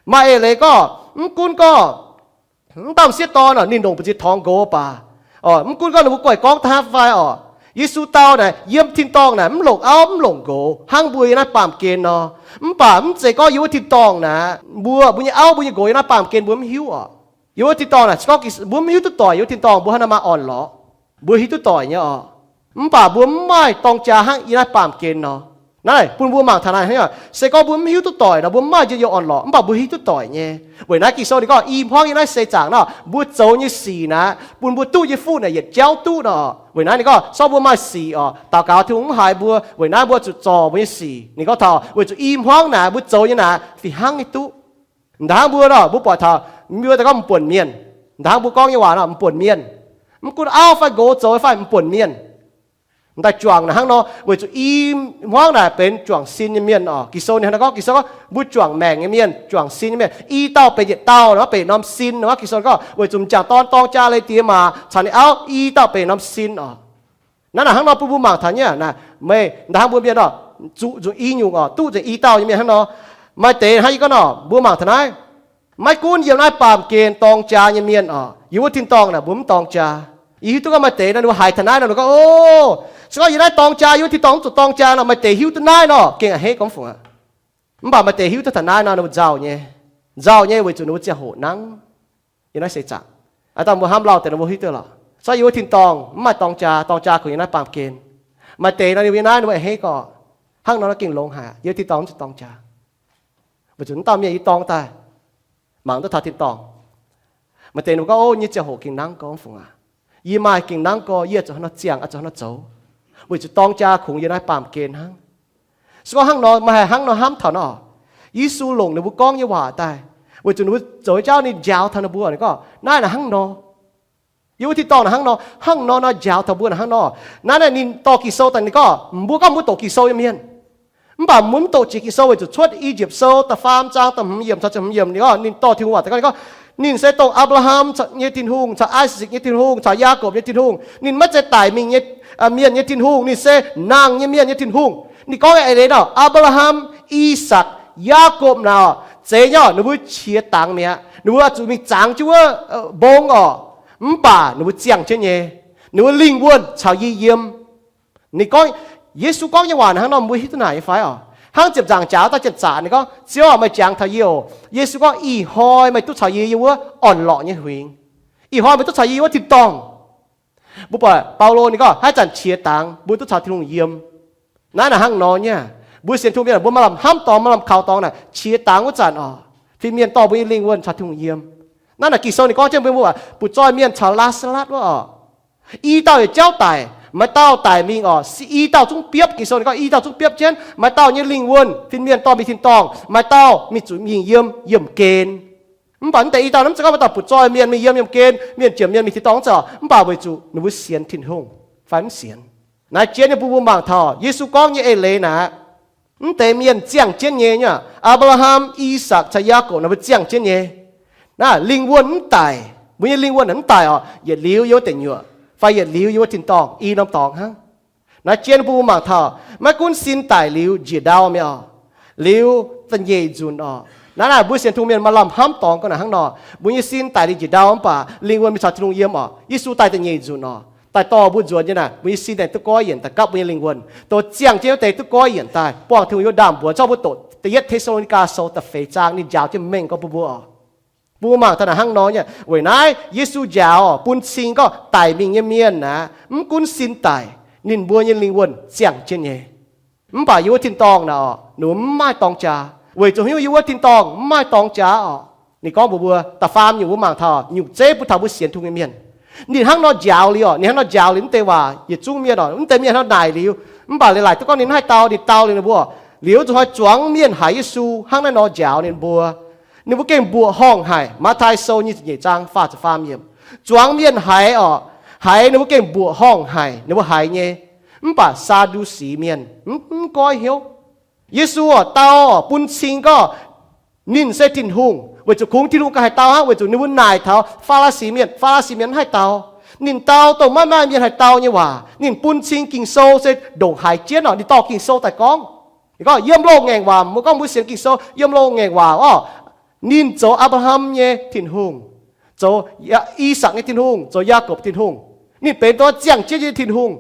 Maaih eix leiz gorngv, mv gunv gorngv mv dauh m'sieqv dorn oc, ninh longc mbu'ziex torngx nqox baac, mv gunv gorngv ninh mbuo guaih gorngv da'hnangv fai oc, Yesu dau naaic yiem tin-dorngh naaic mv longc auv mv longc nqox hnangv mbuo yiem naaiv baamh gen nor. Mv baac mv zeiz gorngv yiem wuov tin-dorngh naaic mbuo, mbuo nyei auv mbuo nyei nqox yiem naaiv baamh gen mbuo mv hiuv oc. Yiem wuov tin-dorngh naaic se gorngv mbuo mv hiuv duqv doic yiem wuov tin-dorngh, mbuo hnangv naaiv maaih orn-lorqc. Mbuo hiuv duqv doic nyei oc. Mv baac mbuo mv maaih dorng jaa hnangv yiem naaiv baamh gen nor. Naaiv bun mbuo mangc taux naaic hnangv, se gorngv mbuo mv hiuv duqv doic nor, mbuo mv maaih njien-youh orn-lorqc, mv baac mbuo hiuv duqv doic nyei. Weic naaiv Ging-Sou ninh gorngv i hmuangv yiem naaiv seix zaangc nor, mbuo zoux nyei sic naaic bun mbuo duqv nyei fuqv naaic yietc jauv duqv nor. Weic naaiv ninh gorngv se gorngv mbuo maaih sic oc, daux gaux Tin-Hungh mv haiz mbuo, weic naaiv mbuo zuqc zorc mbuo nyei sic. Ninh gorngv taux weic zuqc i hmuangv naaic mbuo zoux nyei naaic fih hnangv nyei duqv. M'daaih hnangv mbuo nor, mbuo buatc taux mbuo daaih gorngv m'buonc mienh. M'daaih hnangv mbuo gorngv nyei waac nor, m'buonc mienh. Mv gunv auv fai nqox zoux fai m'buonc mienh. M'daaih juangc naaic hnangv nor, weic zuqc i hmuangv naaic benx juangc sin nyei mienh oc. Ging-Sou ninh hnangv naaiv gorngv, Ging-Sou gorngv mbuo juangc maengc nyei mienh, juangc sin nyei mienh, i dauh benx yietc dauh nor, benx norm sin nor. Ging-Sou gorngv weic zuqc m'jangc dorn dorng jaa leiz diex maac caux ninh auv i dauh benx norm sin oc. Naaiv naaic hnangv nor bun mbuo mangc taux nyei naaic, meih m'daaih hnangv mbuo mienh oc, zuqc nzunc i nyungc oc, duqv nzengc i dauh nyei mienh hnangv nor. Maaih deix hnangv yie gorngv nor, mbuo mangc taux naaiv, maiv gunv yiem naaiv baamh gen dorng jaa nyei mienh oc, yiem wuov tin-dorngh naaic mbuo mv dorng jaa. Yie hiuv duqv gorngv maaih deix nor ninh mbuo haiz taux naaiv nor, ninh gorngv, O, se gorngv yie naaiv dorng jaa, yie wuov tin-dorngh mv zuqc dorng jaa nor, maaih deix hiuv duqv naaiv nor, gengh a'hneiv gorngv fungc aqv. Mv baac maaih deix hiuv duqv taux naaiv nor, ninh mbuo nzauh nyei, nzauh nyei weic zuqc ninh mbuo ziangh hoc nangv yiem naaiv seix zaangc. Aa, dangh mbuo hnamv lauh deix ninh mbuo hiuv duqv lorqc. Se gorngv yie wuov tin-dorngh mv maaih dorng jaa, dorng jaa kungx yiem naaiv baamh gen. Maaih deix nor ninh mbuo yiem naaiv ninh mbuo a'hneiv gorngv, Hnangv nor naaiv gengh longx haic, yie wuov tin-dorngh mv zuqc dorng jaa, weic zuqc mv dauh mienh yie dorng daaih mangc duqv taux tin-dorngh. Maaih deix ninh mbuo gorngv, O, nyei ziangh hoc gengh nangv gorngv fungc aqv. Yie maaih gengh nangv gorx, yie zuqc hnangv nor ziangh, zuqc hnangv nor zoux, weic zuqc dorng jaa kungx yiem naaiv baamh gen hnangv. Se gorngv hnangv nor, meih haih hnangv nor hnamv taux nor? Yesu longc ninh mbuo gorngv nyei waac daaih, weic zuqc ninh mbuo zoux nyei jauv ninh njaaux taux ninh mbuo, ninh gorngv, Naaiv naaic hnangv nor. Yie wuov tin-dorngh naaic hnangv nor, hnangv nor nor njaaux taux mbuo naaic hnangv nor. Naaiv naaic ninh dorh Ging-Sou daaih, ninh gorngv, Mbuo gorngv mbuo doqc Ging-Sou nyei mienh, mv baac mbuo mv doqc jiex Ging-Sou weic zuqc cuotv I^yipv Sou da'faam zaang da'hmz yiemc caux ziepc hmz yiemc ninh gorngv, ninh dorh Tin-Hungh waac daaih gorngv, ninh se dongh Apc^laa^ham nyei Tin-Hungh, caux Isaac nyei Tin-Hungh, caux Yaakopv nyei Tin-Hungh. Ninh maiv zeiz daic mingh nyei mienh nyei Tin-Hungh, ninh se nangh nyei mienh nyei Tin-Hungh. Ninh gorngv nyei eix leiz nor, Apc^laa^ham, Isaakc, Yaakopv naaic oc, zeiz nyei oc, ninh mbuo qiex dangx mi'aqv. Ninh mbuo zuqc mingh zangx jienv wuov mbong oc, mv baac ninh mbuo ziangh jienv nyei. Ninh mbuo lingh wuonh caux yie yiem. Ninh gorngv, Yesu gorngv nyei waac naaic hnangv nor, mbuo hiuv duqv naaic nyei fai oc? Hnangv ziepc nzaangc jaax daaih ziepc nzaangc ninh gorngv, Ziouv aac, meih jangx taux yie oc. Yesu gorngv, Ih hnoi meih duqv caux yie yiem wuov orn-lorqc nyei huingx. Ih hnoi meih duqv caux yie yiem wuov tin-dorngh. Mbuo buatc Baulo ninh gorngv, haaix zanc qiex dangx mbuo duqv caux Tin-Hungh yiem. Naaiv naaic hnangv nor nyei. Mbuo sienx Tin-Hungh mienh mbuo maaih lamh hnamv dorngx, maaih lamh kaux dorngx naaic, qiex dangx wuov zanc oc, fin-mienh dorh mbuo nyei lingh wuonh caux Tin-Hungh yiem. Naaiv naaic Ging-Sou ninh gorngv jienv mbuo, mbuo buatc zoih mienh caux Laa^saa^latv wuov oc, i dauh yietc jauv daic, maaih dauh daic mingh oc, i dauh zungv biopv. Ging-Sou ninh gorngv i dauh zungv biopv jienv, maaih dauh nyei lingh wuonh fin-mienh dorh mingh tin-dorngh, maaih dauh mingh zuqc mingh yiem yiemh gen. Mv baac mv deix i dauh naaiv mv zeiz gorngv maaih dauh butv zoih mienh mingh yiem yiemh gen, mienh jiex mienh mingh tin-dorngh, mv zeiz oc. Mv baac weic zuqc ninh mbuo sienx Tin-Hungh fai mv sienx. Naaiv jien nyei bun mbuo mangc taux Yesu gorngv nyei eix leiz naaic, mv deix mienh ziangh jienv nyei nyei, Apc^laa^ham, Isaakc caux Yaakopv naaic mbuo ziangh jienv nyei. Naaiv lingh wuonh mv daic, mbuo nyei lingh wuonh mv daic oc, yietc liuz yiem wuov deic nyuoqc fai yietc liuz yiem wuov tin-dorngh i norm dorngx hnangv. Naaiv jien bun mbuo mangc taux maiv gunv sin daic liuz njiec ndau mi'aqv oc, liuz da'nyeic nzunc oc. Naaiv naaic mbuo sienx Tin-Hungh mienh maaih lamh hnamv dorngx gorngv naaic hnangv nor, mbuo nyei sin daic liuz njiec ndau mv baac lingh wuonh mingh caux Tin-Hungh yiem oc. Yesu daaih da'nyeic nzunc oc, daaih dorh mbuo nzuonx nyei naaic, mbuo nyei sin aengx duqv goiv yienc daaih gapv mbuo nyei lingh wuonh, dongh ziangh jienv wuov deix duqv goiv yienc daaih. Buangh Tin-Hungh yiem ndaamv-mbuox zorqv mbuo doqc Da'yietv Te^saa^lo^ni^gaa Sou da'feix zaang ninh njaaux jienv mengh gorngv bun mbuo oc. Bun mbuo mangc daaih naaic hnangv nor nyei. Weic naaiv Yesu njaaux bun cing gorngv daic mingh nyei mienh aeqv, mv gunv sin daic, ninh mbuo nyei lingh wuonh ziangh jienv nyei. Mv baac yiem wuov tin-dorngh naaic oc, ninh mbuo mv maaih dorng jaax, weic zuqc haaix nyungc yiem wuov tin-dorngh mv maaih dorng jaax oc. Ninh gorngv mbuox mbuo, da'faam nyungc mbuo mangc taux nyungc zeiv bun taux mbuo sienx Tin-Hungh nyei mienh. Ninh hnangv nor njaaux liuz oc, ninh hnangv nor njaaux liuz mv deix waac yietc zungv mienh oc, mv deix mienh hnangv naaic liuz, mv baac leiz-latc duqv gorngv ninh mv haih dau, ninh dau liuz ninh mbuo, liuz zuqc hnoi zuangx mienh haiz Yesu hnangv naaiv nor njaaux ninh mbuo. Ninh mbuo gengh mbuoqc horngh haic. Matv^tai Sou nyic ziepc nyeic zaang faah ziepc faam yiemc. Zuangx mienh haiz oc, haiz ninh mbuo gengh mbuoqc horngh haic, ninh mbuo haiz nyei. Mv baac Saa^ndu^si mienh mv, mv goiv hnyouv. Yesu oc dau oc bun cing gorngv ninh se Tin-Hungh, weic zuqc kungx Tin-Hungh ganh haih dau hnangv, weic zuqc ninh mbuo naaic taux Faa^laa^si mienh, Faa^laa^si mienh mv haih dau. Ninh dau dongh maiv maaih mienh haih dau nyei waac. Ninh bun cing Ging-Sou se ndongc haaix jienv oc, ninh dorh Ging-Sou daaih gorngv. Ninh gorngv yiem loz-ngaengc waac, mbuo gorngv mbuo sienx Ging-Sou, yiem loz-ngaengc waac oc, ninh zoux Apc^laa^ham nyei Tin-Hungh, zoux Isaakc nyei Tin-Hungh, zoux Yaakopv Tin-Hungh. Ninh benx dongh ziangh jienv nyei Tin-Hungh.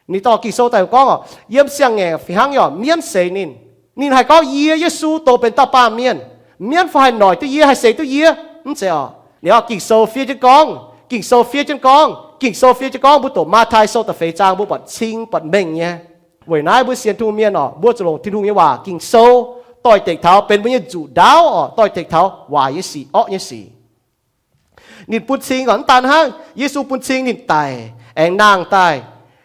Ninh dorh Ging-Sou daaih gorngv oc, yiem siang-ngaengc fih hnangv nyei oc, mienv seix ninh. Ninh haih gorngv, Yie, Yesu, dongh benx dauh baamh mienh. Mienv fai haih noic duqv yie, haih seix duqv yie? Mv zeiz oc. Ninh oc, Ging-Sou fiev jienv gorngv, Ging-Sou fiev jienv gorngv, Ging-Sou fiev jienv gorngv, mbuo doqc Matv^tai Sou da'feix zaang mbuo buatc cing buatc mengh nyei. Weic naaiv mbuo sienx Tin-Hungh mienh oc, mbuo zuqc longc Tin-Hungh nyei waac Ging-Sou doix-dekc taux benx mbuo nyei nzuqc ndaauv oc, doix-dekc taux waaic nyei sic, orqv nyei sic. Ninh bun cing oc, mv daan hnangv, Yesu bun cing ninh daic aengx nangh daaih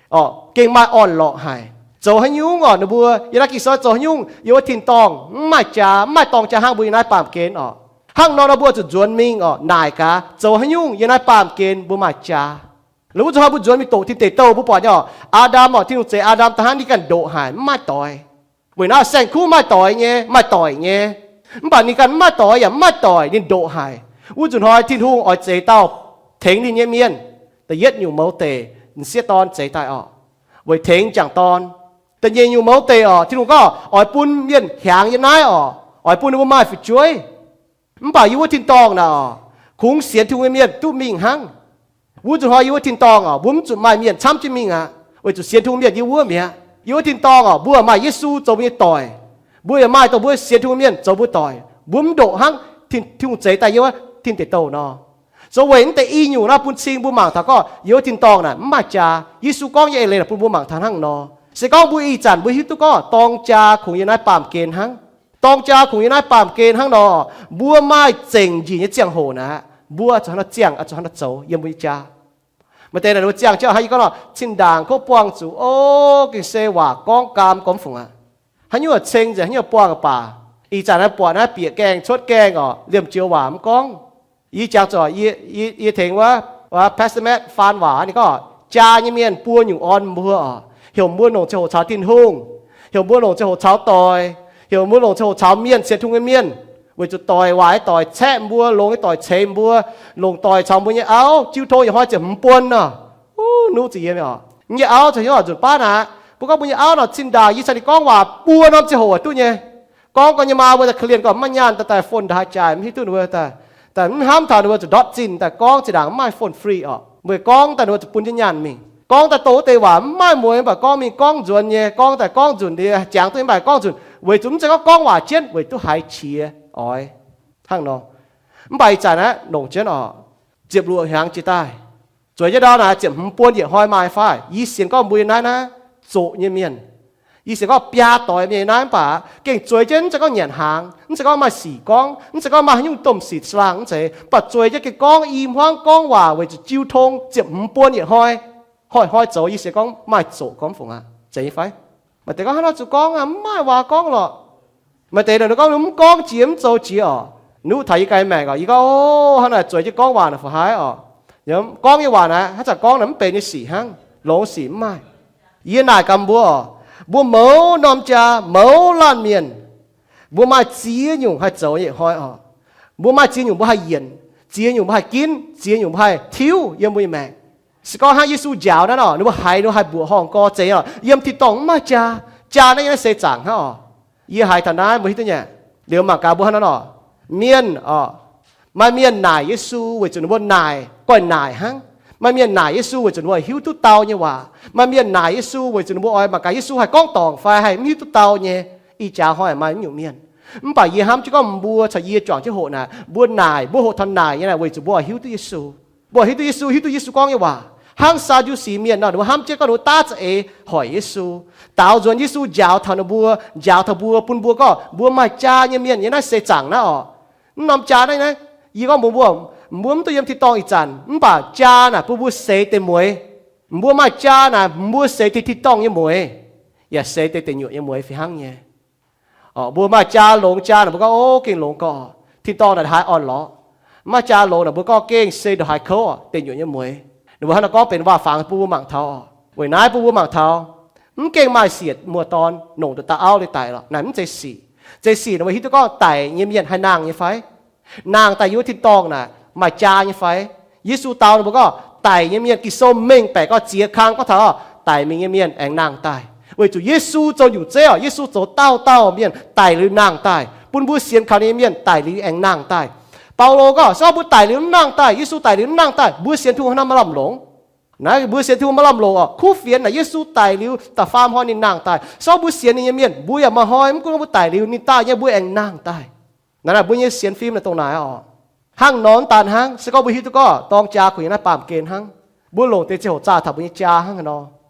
oc, gengh maaih orn-lorqc haic. Zoux haaix nyungc oc, ninh mbuo yiem naaiv Ging-Sou zoux haaix nyungc yiem wuov tin-dorngh mv maaih jaax, mv maaih dorng jaax hnangv mbuo yiem naaiv baamh gen oc. Hnangv nor nor mbuo zuqc nzuonx mingh oc, naaic gaax zoux haaix nyungc yiem naaiv baamh gen mbuo maaih jaax. Laaix wuov zuqc hnoi mbuo nzuonx mingh doqc tin deic douh mbuo buatc nyei oc, Aa^ndam oc, Tin-Hungh zeix Aa^ndam da'hnangv ninh ganh ndoqc haic, mv maaih doix. Weic naaiv saeng-kuv maaih doix nyei, maaih doic nyei. Mv baac ninh ganh mv maaih doix yaac mv maaih doic, ninh ndoqc haic. Wuov zuqc hnoi Tin-Hungh oix zeix dauh tengx ninh nyei mienh. Da'yietv nyungc mouz deic, m'sieqv dorn zeix daaih oc, weic tengx m'jangc dorn. Da'nyeic nyungc mouz deic oc, Tin-Hungh gorngv oix bun mienh hiaangx yiem naaiv oc, oix bun ninh mbuo maaih fu'jueiv. Mv baac yiem wuov tin-dorngh naaic oc, kungx sienx Tin-Hungh nyei mienh duqv mingh hnangv. Wuov zuqc hnoi yiem wuov tin-dorngh oc, mbuo mv zuqc maaih mienh camv jienv mingh aqv, weic zuqc sienx Tin-Hungh mienh yiem wuov mi'aqv. Yiem wuov tin-dorngh oc, mbuo maaih Yesu zoux mbuo nyei doic. Mbuo yaac maaih dongh mbuo sienx Tin-Hungh mienh zoux mbuo doic. Mbuo mv ndoqc hnangv Tin-Hungh zeix daaih yiem wuov tin deic douh nor. Zoux weic naaiv deix i nyungc naaiv bun cing mbuo mangc taux gorngv yiem wuov tin-dorngh naaic mv maaih jaa. Yesu gorngv nyei eix leiz naaic bun mbuo mangc taux hnangv nor. Se gorngv mbuo ih zanc mbuo hiuv duqv gorngv dorng jaa kungx yiem naaiv baamh gen hnangv, dorng jaa kungx yiem naaiv baamh gen hnangv nor, mbuo maaih zengc njiec nyei ziangh hoc naaic, mbuo zuqc hnangv nor ziangh, zuqc hnangv nor zoux yiem mbuo nyei jaa. Maaih deix naaic mbuo ziangh jienv hnangv yie gorngv nor, zinh ndaangc kov buangh zuqc, o, gengh se waac gorngv gaam gormx fungc aqv. Haaix nyungc ceng nzengc, haaix nyungc buangh baac, ih zanc naaiv buatc naaiv bieqc gaengh cuotv gaengh oc, liemh joux waac mv gorngv. Yie jangx zuqc, yie tengx wuov Pastor Matt faan waac ninh gorngv, jaa nyei mienh buo nyungc orn mbuo oc, heuc mbuo longc ziangh hoc caux Tin-Hungh, heuc mbuo longc ziangh hoc caux doic, heuc mbuo longc ziangh hoc caux mienh, sienx Tin-Hungh nyei mienh, weic zuqc doic waaic nyei doic caeqv mbuo, longx nyei doic ceix mbuo, longc doic caux mbuo nyei auv jiu tong yietc hnoi ziepc hmz buonc nor. Nuqv zuqc yiem oc, nyei auv ziouc hnyouv nzunc baav naaic. Mbuo gorngv mbuo nyei auv nor, zinh ndaangc yie caux ninh gorngv waac buo norm ziangh hoc duqv nyei. Gorngv gau nyei maa mbuo daaih korv-lienh gorngv maiv nyaanh daaih, daaih phone ndaaih jaaix, mv hiuv duqv ninh mbuo daaih, daaih mv hnamv taux ninh mbuo zuqc ndortv zinh daaih gorngv, zinh ndaangc mv maaih phone free oc. Mbuo gorngv daaih ninh mbuo zuqc bun jienv nyaanh mingh. Gorngv daaih dongh wuov deix waac mv maaih mueiz, mv baac gorngv mingh gorngv nzuonx nyei, gorngv daaih gorngv nzunc nyei, jangx duqv nyei, mv baac gorngv nzunc weic zuqc mv zeiz gorngv gorngv waac jienv weic duqv haiz qiex oix hnangv nor. Mv baac ih zanc aeqv, longc jienv oc, ziepc luoqc hnyangx jiex daaih, zueiz jienv ndau naaic ziepc hmz buonc yietc hnoi maaih fai? Yie sienx gorngv mbuo yiem naaiv naaiv zoqc nyei mienh, yie sienx gorngv biaa doix mienh yiem naaiv mv baac gengh zueiz jienv, mv zeiz gorngv nyanc hnaangx, mv zeiz gorngv maaih sic gorngv, mv zeiz gorngv maaih haaix nyungc domh sic slaangh, mv zeiz, mv baac zueiz jienv gengh gorngv i hmuangv gorngv waac weic zuqc jiu tong ziepc hmz buonc yietc hnoi, hnoi-hnoi zoux. Yie sienx gorngv maaih zoqc gormx fungc aqv. Zeiz nyei fai? Maaih deix gorngv, hnangv naaiv zuqc gorngv aqv, mv maaih waac gorngv lorqc. Maaih deix ninh gorngv mv gorngv jiex mv zoux jiex oc. Nuqv taux yie ganh maengc oc, yie gorngv, o, hnangv naaic zueiz jienv gorngv waac naaic fu haiv oc. Gorngv nyei waac naaic hnangv zanc gorngv naaic mv benx nyei sic hnangv, longx sic mv maaih. Yie naaic gaax mbuo oc, mbuo mouz norm jaa, mouz laanh mienh, mbuo maaih ziex nyungc haih zoux nyei hnoi oc. Mbuo maaih ziex nyungc mbuo haih yienc, ziex nyungc mbuo haih ginv, ziex nyungc mbuo haih tiuv yiem mbuo nyei maengc. Se gorngv hnangv Yesu njaaux naaiv oc, ninh mbuo haiz ninh mbuo haih mbuoqc horngh gorx zeiz oc, yiem tin-dorngh mv maaih jaa. Jaa naaiv yiem naaiv seix zaangc hnangv oc. Yie haiz taux naaiv mbuo hiuv duqv nyei. Liuz mangc gaax mbuo hnangv naaiv nor, mienh oc, maaih mienh naaic Yesu weic zuqc ninh mbuo naaic, goiv naaic hnangv. Maaih mienh naaic Yesu weic zuqc ninh mbuo hiuv duqv dau nyei waac. Maaih mienh naaic Yesu weic zuqc ninh mbuo oix mangc gaax Yesu haih gorngv dorngc fai haih mv hiuv duqv dau nyei. Ih jaax hnoi maaih mv nyungc mienh. Mv baac yie hnamv jienv gorngv mbuo caux yie juangc jienv hoqc naaic, mbuo naaic, mbuo hoqc taux naaic nyei naaic weic zuqc mbuo oix hiuv duqv Yesu. Mbuo hiuv duqv Yesu, hiuv duqv Yesu gorngv nyei waac. Hnangv Saa^ndu^si Mienh nor, ninh mbuo hnamv jienv gorngv ninh mbuo daav za'eix hoic Yesu, daaux nzuonx Yesu njaaux taux ninh mbuo, njaaux taux mbuo, bun mbuo gorngv mbuo maaih jaa nyei mienh yiem naaiv seix zaangc naaiv oc. Mv norm jaa naaiv, naaiv, yie gorngv mbuox mbuo, mbuo mv duqv yiem tin-dorngh ih zanc, mv baac jaa naaic bun mbuo seix deix mueix. Mbuo maaih jaa naaic mbuo seix deix tin-dorngh nyei mueix, yaac seix deix deic nyuoqc nyei mueix fih hnangv nyei. Mbuo maaih jaa longx jaa naaic mbuo gorngv, o, gengh longx gorx, tin-dorngh naaic haaix orn-lorqc. Maaih jaa longx naaic mbuo gorngv gengh se ndongc haaix kouv, deic nyuoqc nyei mueix. Ninh mbuo hnangv naaic gorngv benx waac-fangx bun mbuo mangc taux. Weic naaiv bun mbuo mangc taux, mv gengh maaih siec muoz-dorn nongc nduqc dauh auv nyei daic lorqc. Naaic mv zeiz sic. Zeiz sic ninh mbuo hiuv duqv gorngv daic nyei mienh haih nangh nyei fai? Nangh daaih yiem wuov tin-dorngh naaic maaih jaa nyei fai? Yesu dau ninh mbuo gorngv daic nyei mienh, Ging-Sou mengh baeqc gorngv ziex kang gorngv taux daic mingh nyei mienh aengx nangh daaih. Weic zuqc Yesu zoux nyungc zeiv oc, Yesu zoux dauh dauh mienh daic liuz nangh daaih, bun mbuo sienx kaux ninh nyei mienh daic liuz aengx nangh daaih. Baulo gorngv se gorngv mbuo daic liuz mv nangh daaih, Yesu daic liuz mv nangh daaih, mbuo sienx Tin-Hungh haaix nor maaih lamh longc? Naaiv mbuo sienx Tin-Hungh maaih lamh longc oc. Kuv fienx naaic Yesu daic liuz da'faam hnoi ninh nangh daaih. Se gorngv mbuo sienx ninh nyei mienh, mbuo yaac maaih hnoi mv gunv mbuo daic liuz ninh daaih nyei mbuo aengx nangh daaih. Naaiv naaic mbuo nyei sienx fim naaic dongh naaic oc. Hnangv nor mv daan hnangv, se gorngv mbuo hiuv duqv gorngv dorng jaa kungx yiem naaiv baamh gen hnangv, mbuo longc deix ziangh hoc zaah taux mbuo nyei jaa hnangv haaix nor.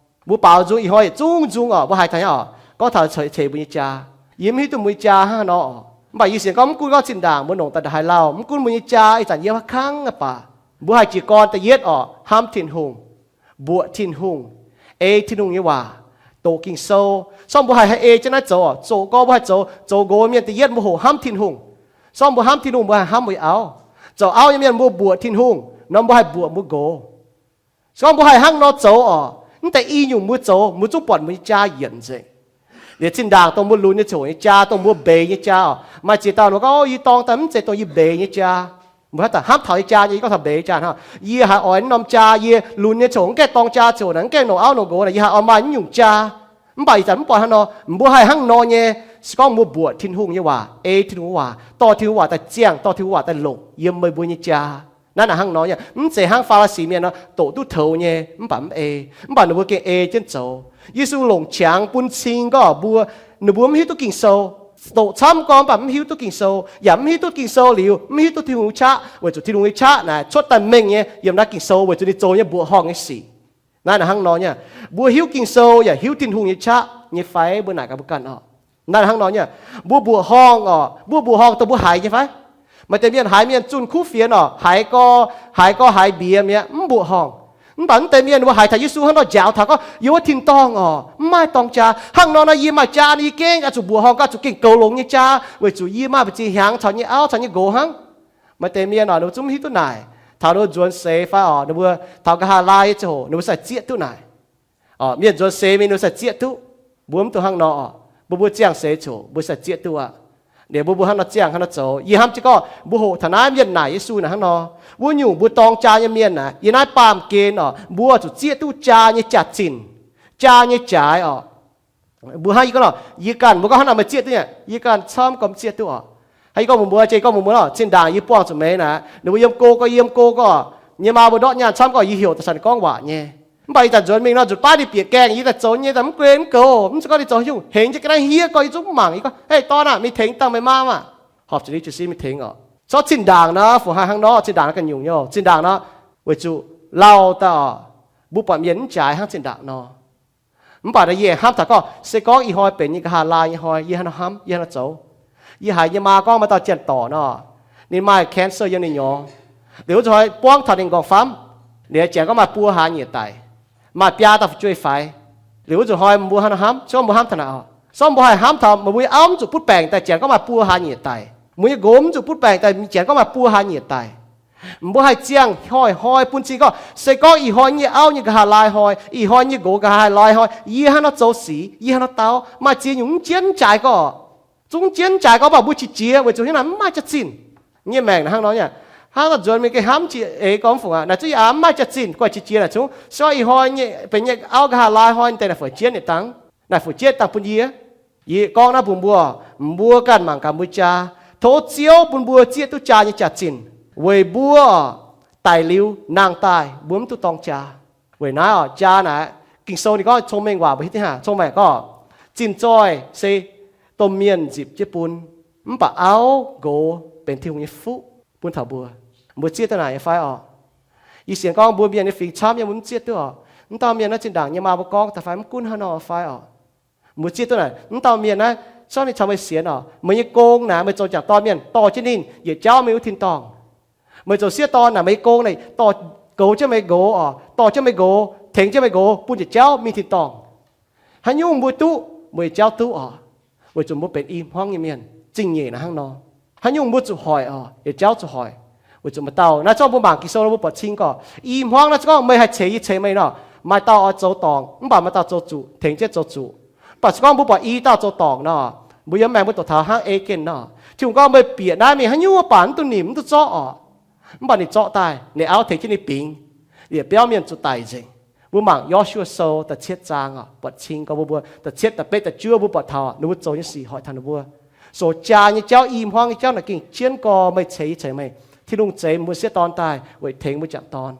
Mbuo baaux nzung ih hnoi yietc zungv nzung oc, mbuo haiz taux nyei oc, gorngv taux ceix mbuo nyei jaa. Yie mv hiuv duqv mbuo nyei jaa hnangv haaix nor oc. Mv baac yie sienx gorngv mv gunv gorngv zinh ndaangc mbuo longc daaih ndongc haaix lauh, mv gunv mbuo nyei jaa ih zanc yiem haaix kangv aqv baac, mbuo haih jiez gorn da'yietv oc, hnamv Tin-Hungh, mbuoqc Tin-Hungh, ei Tin-Hungh nyei waac, doqc Ging-Sou. Se gorngv mbuo haih haih ei jienv naaiv zoux oc, zoqc gorx mbuo haih zoux, zoux nqox mienh da'yietv mbuo hoqc hnamv Tin-Hungh. Se gorngv mbuo hnamv Tin-Hungh mbuo haih hnamv mbuo nyei auv. Zoux auv nyei mienh mbuo mbuoqc Tin-Hungh nor mbuo haih mbuoqc mbuo nqox. Se gorngv mbuo haih hnangv nor zoux oc, mv deix i nyungc mbuo zoux mbuo zungv buatc mbuo nyei jaa yienc nzengc. Liuz zinh ndaangc dongh mbuo lunx nyei ziangh hoc nyei jaa, dongh mbuo mbeix nyei jaa oc, maaih ziex dauh ninh mbuo gorngv, o, yie dorng daaih mv zeiz dongh yie mbeix nyei jaa. Mbuo hnamv taux, hnamv taux nyei jaa nyei, yie gorngv taux mbeix jaa hnangv. Yie haiz oix norm jaa, yie lunx nyei ziangh hoc mv gaengh dorng jaa ziangh hoc naaic, mv gaengh longc auv longc nqox naaic, yie haiz oix maaih naaiv nyungc jaa. Mv baac ih zanc mv buatc hnangv nor. Mbuo haih hnangv nor nyei, se gorngv mbuo mbuoqc Tin-Hungh nyei waac, ei Tin-Hungh waac, dorh Tin-Hungh waac daaih ziangh, dorh Tin-Hungh waac daaih longc yiem meih mbuo nyei jaa. Naaiv naaic hnangv nor nyei, mv zeiz hnangv Faa^li^si mienh nor doqc duqv toux nyei, mv baac mv ei. Mv baac ninh mbuo gengh ei jienv zoux. Yesu longc qangx bun cing gorngv mbuo, ninh mbuo mv hiuv duqv Ging-Sou. Doqc camv gorngv mv baac mv hiuv duqv Ging-Sou, yaac mv hiuv duqv Ging-Sou liuz mv hiuv duqv Tin-Hungh nyei qaqv, weic zuqc Tin-Hungh nyei qaqv naaic cuotv daaih mengh nyei yiem naaiv Ging-Sou weic zuqc ninh zoux nyei mbuoqc horngh nyei sic. Naaiv naaic hnangv nor nyei, mbuo hiuv Ging-Sou yaac hiuv Tin-Hungh nyei qaqv nyei fai? Mbuo naaic gaax mbuo ganh oc. Naaiv hnangv nor nyei, mbuo mbuoqc horngh oc, mbuo mbuoqc horngh dongh mbuo haiz nyei fai? Maaih deix mienh haiz mienh zunh kuv fienx oc, haiz gorx, haiz gorx haiz mbiex mi'aqv, mv mbuoqc horngh. Mv baac mv deix mienh mbuo haiz taux Yesu hnangv nor njaaux taux gorngv, yie wuov tin-dorngh oc, mv maaih dorng jaa. Hnangv nor nor yie maaih jaa nor yie gengh oix zuqc mbuoqc horngh, oix zuqc gengh goux longx nyei jaa, weic zuqc yie maaih mbu'ziex hnyangx caux nyei auv caux nyei nqox hnangv. Maaih deix mienh oc, ninh mbuo zungv mv hiuv duqv naaic. Taux ninh mbuo nzuonx seix fai oc, ninh mbuo taux nqa'haav laai nyei ziangh hoc ninh mbuo sai zieqv duqv naaic. Mienh nzuonx seix mingh ninh mbuo sai zieqv duqv. Mbuo mv dungx hnangv nor oc. Mbuo mbuo ziangh seix ziouc mbuo sai zieqv duqv aqv. Ninh mbuo mbuo hnangv nor ziangh hnangv nor zoux. Yie hnamv jienv gorngv mbuo hoqc taux naaiv mienh naaic Yesu naaic hnangv nor, wuov nyungc mbuo dorng jaa nyei mienh naaic, yiem naaiv baamh gen oc, mbuo zuqc zieqv duqv jaa nyei jaax-zinh, jaa nyei jaaix oc. Mbuo hnangv yie gorngv nor, yie ganh, mbuo gorngv hnangv naaic meih zieqv duqv nyei, yie ganh camv gorngv mv zieqv duqv oc. Hnangv yie gorngv mbuox mbuo, jiex gorngv mbuox mbuo nor, zinh ndaangc yie buangh zuqc meih naaic, ninh mbuo yiem go gorngv, yie yiem go gorngv, nyei maa mbuo ndortv nyaanh camv gorngv yie heuc daaih caux ninh gorngv waac nyei. Mv baac ih zanc nzuonx mingh nor, nzunc baav ninh bieqc gaengh yie daaih zoux nyei daaih mv guen mv goux, mv zeiz gorngv ninh zoux haaix nyungc, hengx jienv ga'naaiv hniev gorngv yie zungv mv mangc. Yie gorngv, Hei, dorn aah, mingh tengx dangh meih maa maah! Horpc zuqc ninh jiez sin mingh tengx oc. Corc zinh ndaangc nor, fu haih hnangv nor, zinh ndaangc nor ganh nyungc nyei. Zinh ndaangc nor, weic zuqc lauh daaih oc, mbuo buatc mienh mv jaaix hnangv zinh ndaangc nor. Mv baac yie hnamv taux gorngv, se gorngv ih hnoi benx nyei nqa'haav laai nyei hnoi, yie hnangv nor hnamv, yie hnangv nor zoux. Yie haiz nyei maa gorngv maaih dauh janx-dorc nor, ninh maaih cancer yiem ninh nyorx. Liuz wuov nzunc hnoi buangv taux ninh nqorngv-famv, ninh janx gorngv maaih buo hlaax nyieqc daic, maaih biaa dauh fu'jueiv faix. Liuz wuov nzunc hnoi mbuo hnangv nor hnamv, se gorngv mbuo hnamv taux naaic oc, se gorngv mbuo haih hnamv taux meih mbuo nyei auv mv zuqc butv baengc daaih janx gorngv maaih buo hlaax nyieqc daic, mbuo nyei nqox mv zuqc butv baengc daaih janx gorngv maaih buo hlaax nyieqc daic, mbuo haih ziangh hnoi-hnoi bun cing gorngv, se gorngv ih hnoi nyei auv nyei nqa'haav laai hnoi, ih hnoi nyei nqox nqa'haav laai hnoi, yie hnangv nor zoux sic, yie hnangv nor dau, maaih ziex nyungc mv jienv jaaix gorngv, zungv jienv jaaix gorngv, mv baac mbuo qiex jiez weic zuqc hnangv naaic mv maaih jaax-zinh. Nyei maengc hnangv nor nyei, hnangv nor nzuonx mingh gengh hnamv jiex eix gorngv fungc aqv, naaic zungv yaac mv maaih jaax-zinh, guai qiex jiez naaic zungv, se gorngv ih hnoi nyei benx nyei auv nqa'haav laai hnoi deix naaic fu'jueiv jienv yietc dangh, naaic fu'jueiv jienv dangh bun yie. Yie gorngv naaiv mbuox mbuo, mbuo ganh mangc gaax mbuo jaa. Tov Ziouv bun mbuo zieqv duqv jaa nyei jaax-zinh, weic mbuo daic liuz nangh daaih mbuo mv duqv dorng jaa. Weic naaiv oc, jaa naaic, Ging-Sou ninh gorngv cong-mengh waac mbuo hiuv duqv hnangv, cong-mengh gorngv, zinh zoih se domh mienh nzipc jienv bun, mv baac auv nqox benx Tin-Hungh nyei fuqv bun taux mbuo. Mbuo zieqv duqv naaic nyei fai oc? Yie sienx gorngv mbuo mienh nyei fingx camv nyei mbuo mv zieqv duqv oc. Mv dauh mienh naaiv zinh ndaangc nyei maa mbuo gorngv daaih fai mv gunv hnangv nor fai oc? Mbuo zieqv duqv naaic, mv dauh mienh naaiv, se gorngv ninh caux meih sienx oc, meih nyei gong naaic meih zoux jangc dorn mienh dorh jienv ninh yietc jauv mingh wuov tin-dorngh. Meih zoux sieqv dorn naaic meih nyei gong naaic dorh, goux jienv meih nqox oc, dorh jienv meih nqox, tengx jienv meih nqox bun yietc jauv mingh tin-dorngh. Haaix nyungc mbuo duqv, mbuo yietc jauv duqv oc, weic zuqc mbuo benx i hmuangv nyei mienh. Zingh nyeic naaic hnangv nor, haaix nyungc mbuo zuqc hoic oc, yietc jauv zuqc hoic. Weic zuqc maaih dauh naaiv, se gorngv mbuo mangc Ging-Sou nor mbuo buatc cing gorqv, i hmuangv naaiv, se gorngv meih haih ceix yie ceix meih nor, maaih dauh oix zoux dorngc, mv baac maaih dauh zoux zuqc, tengx jienv zoux zuqc. Mv baac se gorngv mbuo buatc i dauh zoux dorngc nor, mbuo yiem maengx mbuo doqc taux hnangv ei genh nor. Tin-Hungh gorngv meih bieqc naaiv mingh haaix nyungc mv baac mv duqv nimc, mv duqv zorqv oc. Mv baac ninh zorqv daaih, ninh auv tengx jienv ninh bingx, yietc biauv mienh zuqc daic nzengc. Mbuo mangc Yo^su^waa Sou da'cietv zaang oc, buatc cing gorngv mbuo, mbuo da'cietv, da'betv, da'juov mbuo buatc taux ninh mbuo zoux nyei sic hoic taux ninh mbuo. Soux jaa nyei jauv, i hmuangv nyei jauv naaic gengh jienv gorx meih ceix yie ceix meih. Tin-Hungh zeix mbuo sieqv dorn daaih weic tengx mbuo jangc dorn.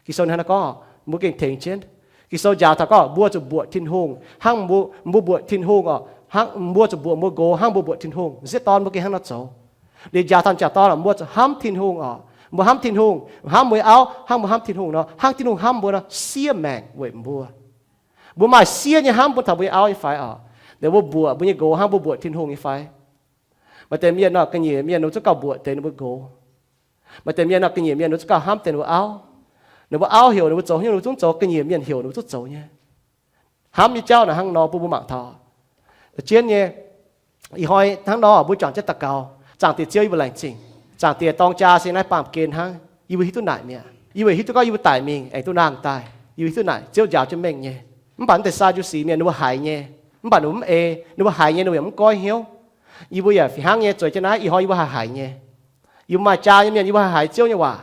Ging-Sou hnangv naaiv gorngv, mbuo gengh tengx jienv. Ging-Sou njaaux taux gorngv mbuo zuqc mbuoqc Tin-Hungh hnangv mbuo, mbuo mbuoqc Tin-Hungh oc, hnangv mbuo zuqc mbuoqc mbuo nqox hnangv mbuo mbuoqc Tin-Hungh. Sieqv dorn mbuo gengh hnangv nor zoux. Liuz njaaux taux jangc dorn oc, mbuo zuqc hnamv Tin-Hungh oc. Mbuo hnamv Tin-Hungh, hnamv mbuo nyei auv hnangv mbuo hnamv Tin-Hungh nor, hnangv Tin-Hungh hnamv mbuo nor, siev maengc weic mbuo. Mbuo maaih siev nyei hnamv bun taux mbuo nyei auv nyei fai oc? Liuz mbuo mbuoqc mbuo nyei nqox hnangv mbuo mbuoqc Tin-Hungh nyei fai? Maaih deix mienh nor, ga'nyiec mienh ninh mbuo zungv gauh mbuoqc deix ninh mbuo nqox. Maaih deix mienh nor, ga'nyiec mienh ninh mbuo zungv gauh hnamv deix ninh mbuo auv. Ninh mbuo auv heuc ninh mbuo zoux haaix nyungc ninh mbuo zungv zoux, ga'nyiec mienh heuc ninh mbuo zungv zoux nyei. Hnamv nyei jauv naaic hnangv nor bun mbuo mangc taux. Zien nyei, ih hnoi hnangv nor mbuo juangc jienv daux gaux, Zaangc Diex Ziouv, yie mbuo laengz zingh. Zaangc Diex, dorng jaa se naaiv baamh gen hnangv, yie mbuo hiuv duqv naaic mi'aqv. Yie mbuo hiuv duqv gorngv yie mbuo daic mingh aengx duqv nangh daaih, yie mbuo hiuv duqv naaic Ziouv njaaux jienv mengh nyei. Mv baac naaiv deix Saa^ndu^si mienh ninh mbuo haiz nyei, mv baac ninh mbuo mv ei, ninh mbuo haiz nyei ninh mbuo yaac mv goiv hnyouv. Yie mbuo yaac fih hnangv nyei, zueiz jienv naaiv ih hnoi yie mbuo haih haiz nyei. Yie mbuo maaih jaa nyei mienh yie mbuo haih haiz Ziouv nyei waac.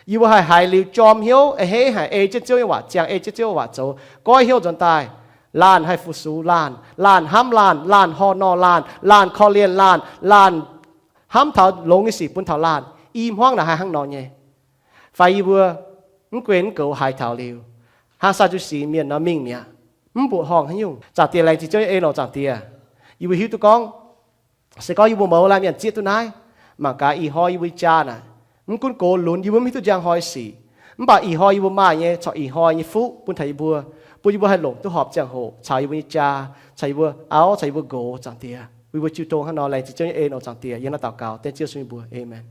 Yie mbuo haih haiz liuz jorm hnyouv, a'hneiv haic ei jienv Ziouv nyei waac, ziangh ei jienv Ziouv waac zoux, goiv hnyouv nzuonx daaih. Laanh haih fu-sux laanh, laanh hnamv laanh, laanh horh nor laanh, laanh korv-lienh laanh, laanh hnamv taux longx nyei sic bun taux laanh. I hmuangv naaic haih hnangv nor nyei. fai yie mbuo mv guen mv goux haaix taux liuz, hnangv Saa^ndu^si mienh nor mingh mi'aqv, mv mbuoqc horngh haaix nyungc. Zaangc Diex, laengz zingh Ziouv nyei en oc, Zaangc Diex. Yie mbuo hiuv duqv gorngv, se gorngv yie mbuo mouz laanh mienh zieqv duqv naaiv, mangc gaax ih hnoi yie mbuo nyei jaa naaic, mv gunv gox lunx yie mbuo mv hiuv duqv njang hnoi sic, mv baac ih hnoi yie mbuo maaih nyei corc ih hnoi nyei fuqv bun taux yie mbuo, bun yie mbuo haih longc duqv horpc ziangh hoc caux yie mbuo nyei jaa, caux yie mbuo auv, caux yie mbuo nqox, Zaangc Diex. Yie mbuo jiu tong hnangv nor, laengz zingh Ziouv nyei en oc, Zaangc Diex. Yie hnangv naaiv daux gaux dengv Ziouv Yesu nyei mbuox. Aamen.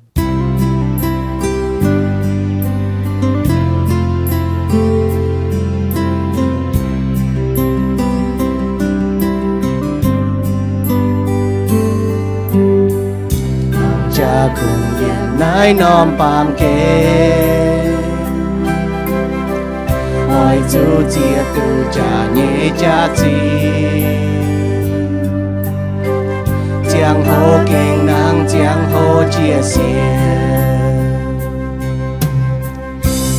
Jaa kungx yiem naaiv norm baamh gen, oix zuqc zieqc duqv jaax nyei jaax-zinh. Ziangh hoc gengh nangh, ziangh hoc jiex sienx,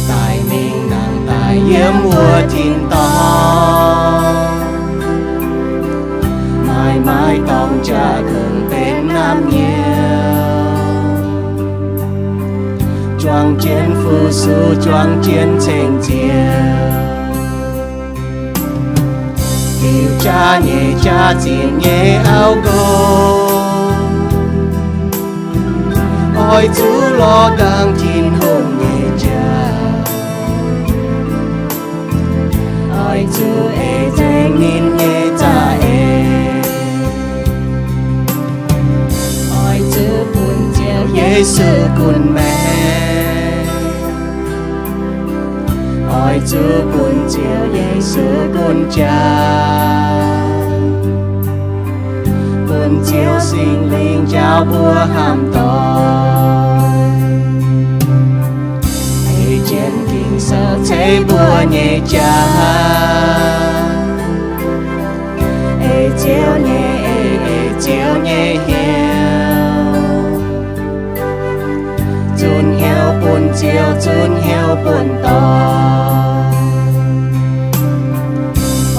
daic mingh nangh daaih yiem wuov tin-dorngh. Maaih maaih dorngx jaax kungx benx naamh nyouz, juang jienv fu-sux, juang jienv ceng-nziex, diuc jaax nyei jaax-zinh nyei auv nqox, oix zuqc lorz dangh Tin-Hungh nyei jaax, oix zuqc ei nzengc ninh nyei za'eix, oix zuqc bun Ziouv Yesu gunv maengc, oix zuqc bun Ziouv Yesu gunv jaax, bun Ziouv Singx Lingh njaaux mbuo hnamv doic, ei jienv Ging-Sou ceix mbuo nyei jaax, ei Ziouv nyei eix, ei Ziouv nyei hnyouv, zunc hnyouv bun Ziouv, zunc hnyouv bun dorn,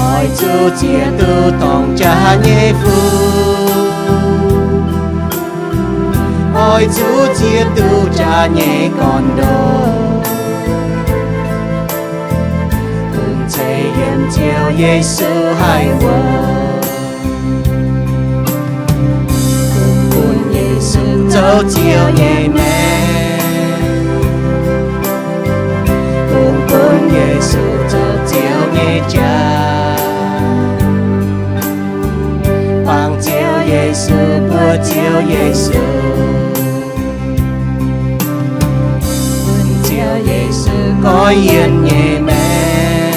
oix zuqc zieqc duqv dorngx jaax nyei fuqv, oix zuqc zieqc duqv jaax nyei gorn-ndoqv, kungx ceix yiem Ziouv Yesu haih wuov, kungx bun Yesu zoux Ziouv nyei maengc, kungx bun Yesu zoux Ziouv nyei jaax, bangc Ziouv Yesu, mbuox Ziouv Yesu, bun Ziouv Yesu goiv yienh nyei maengc,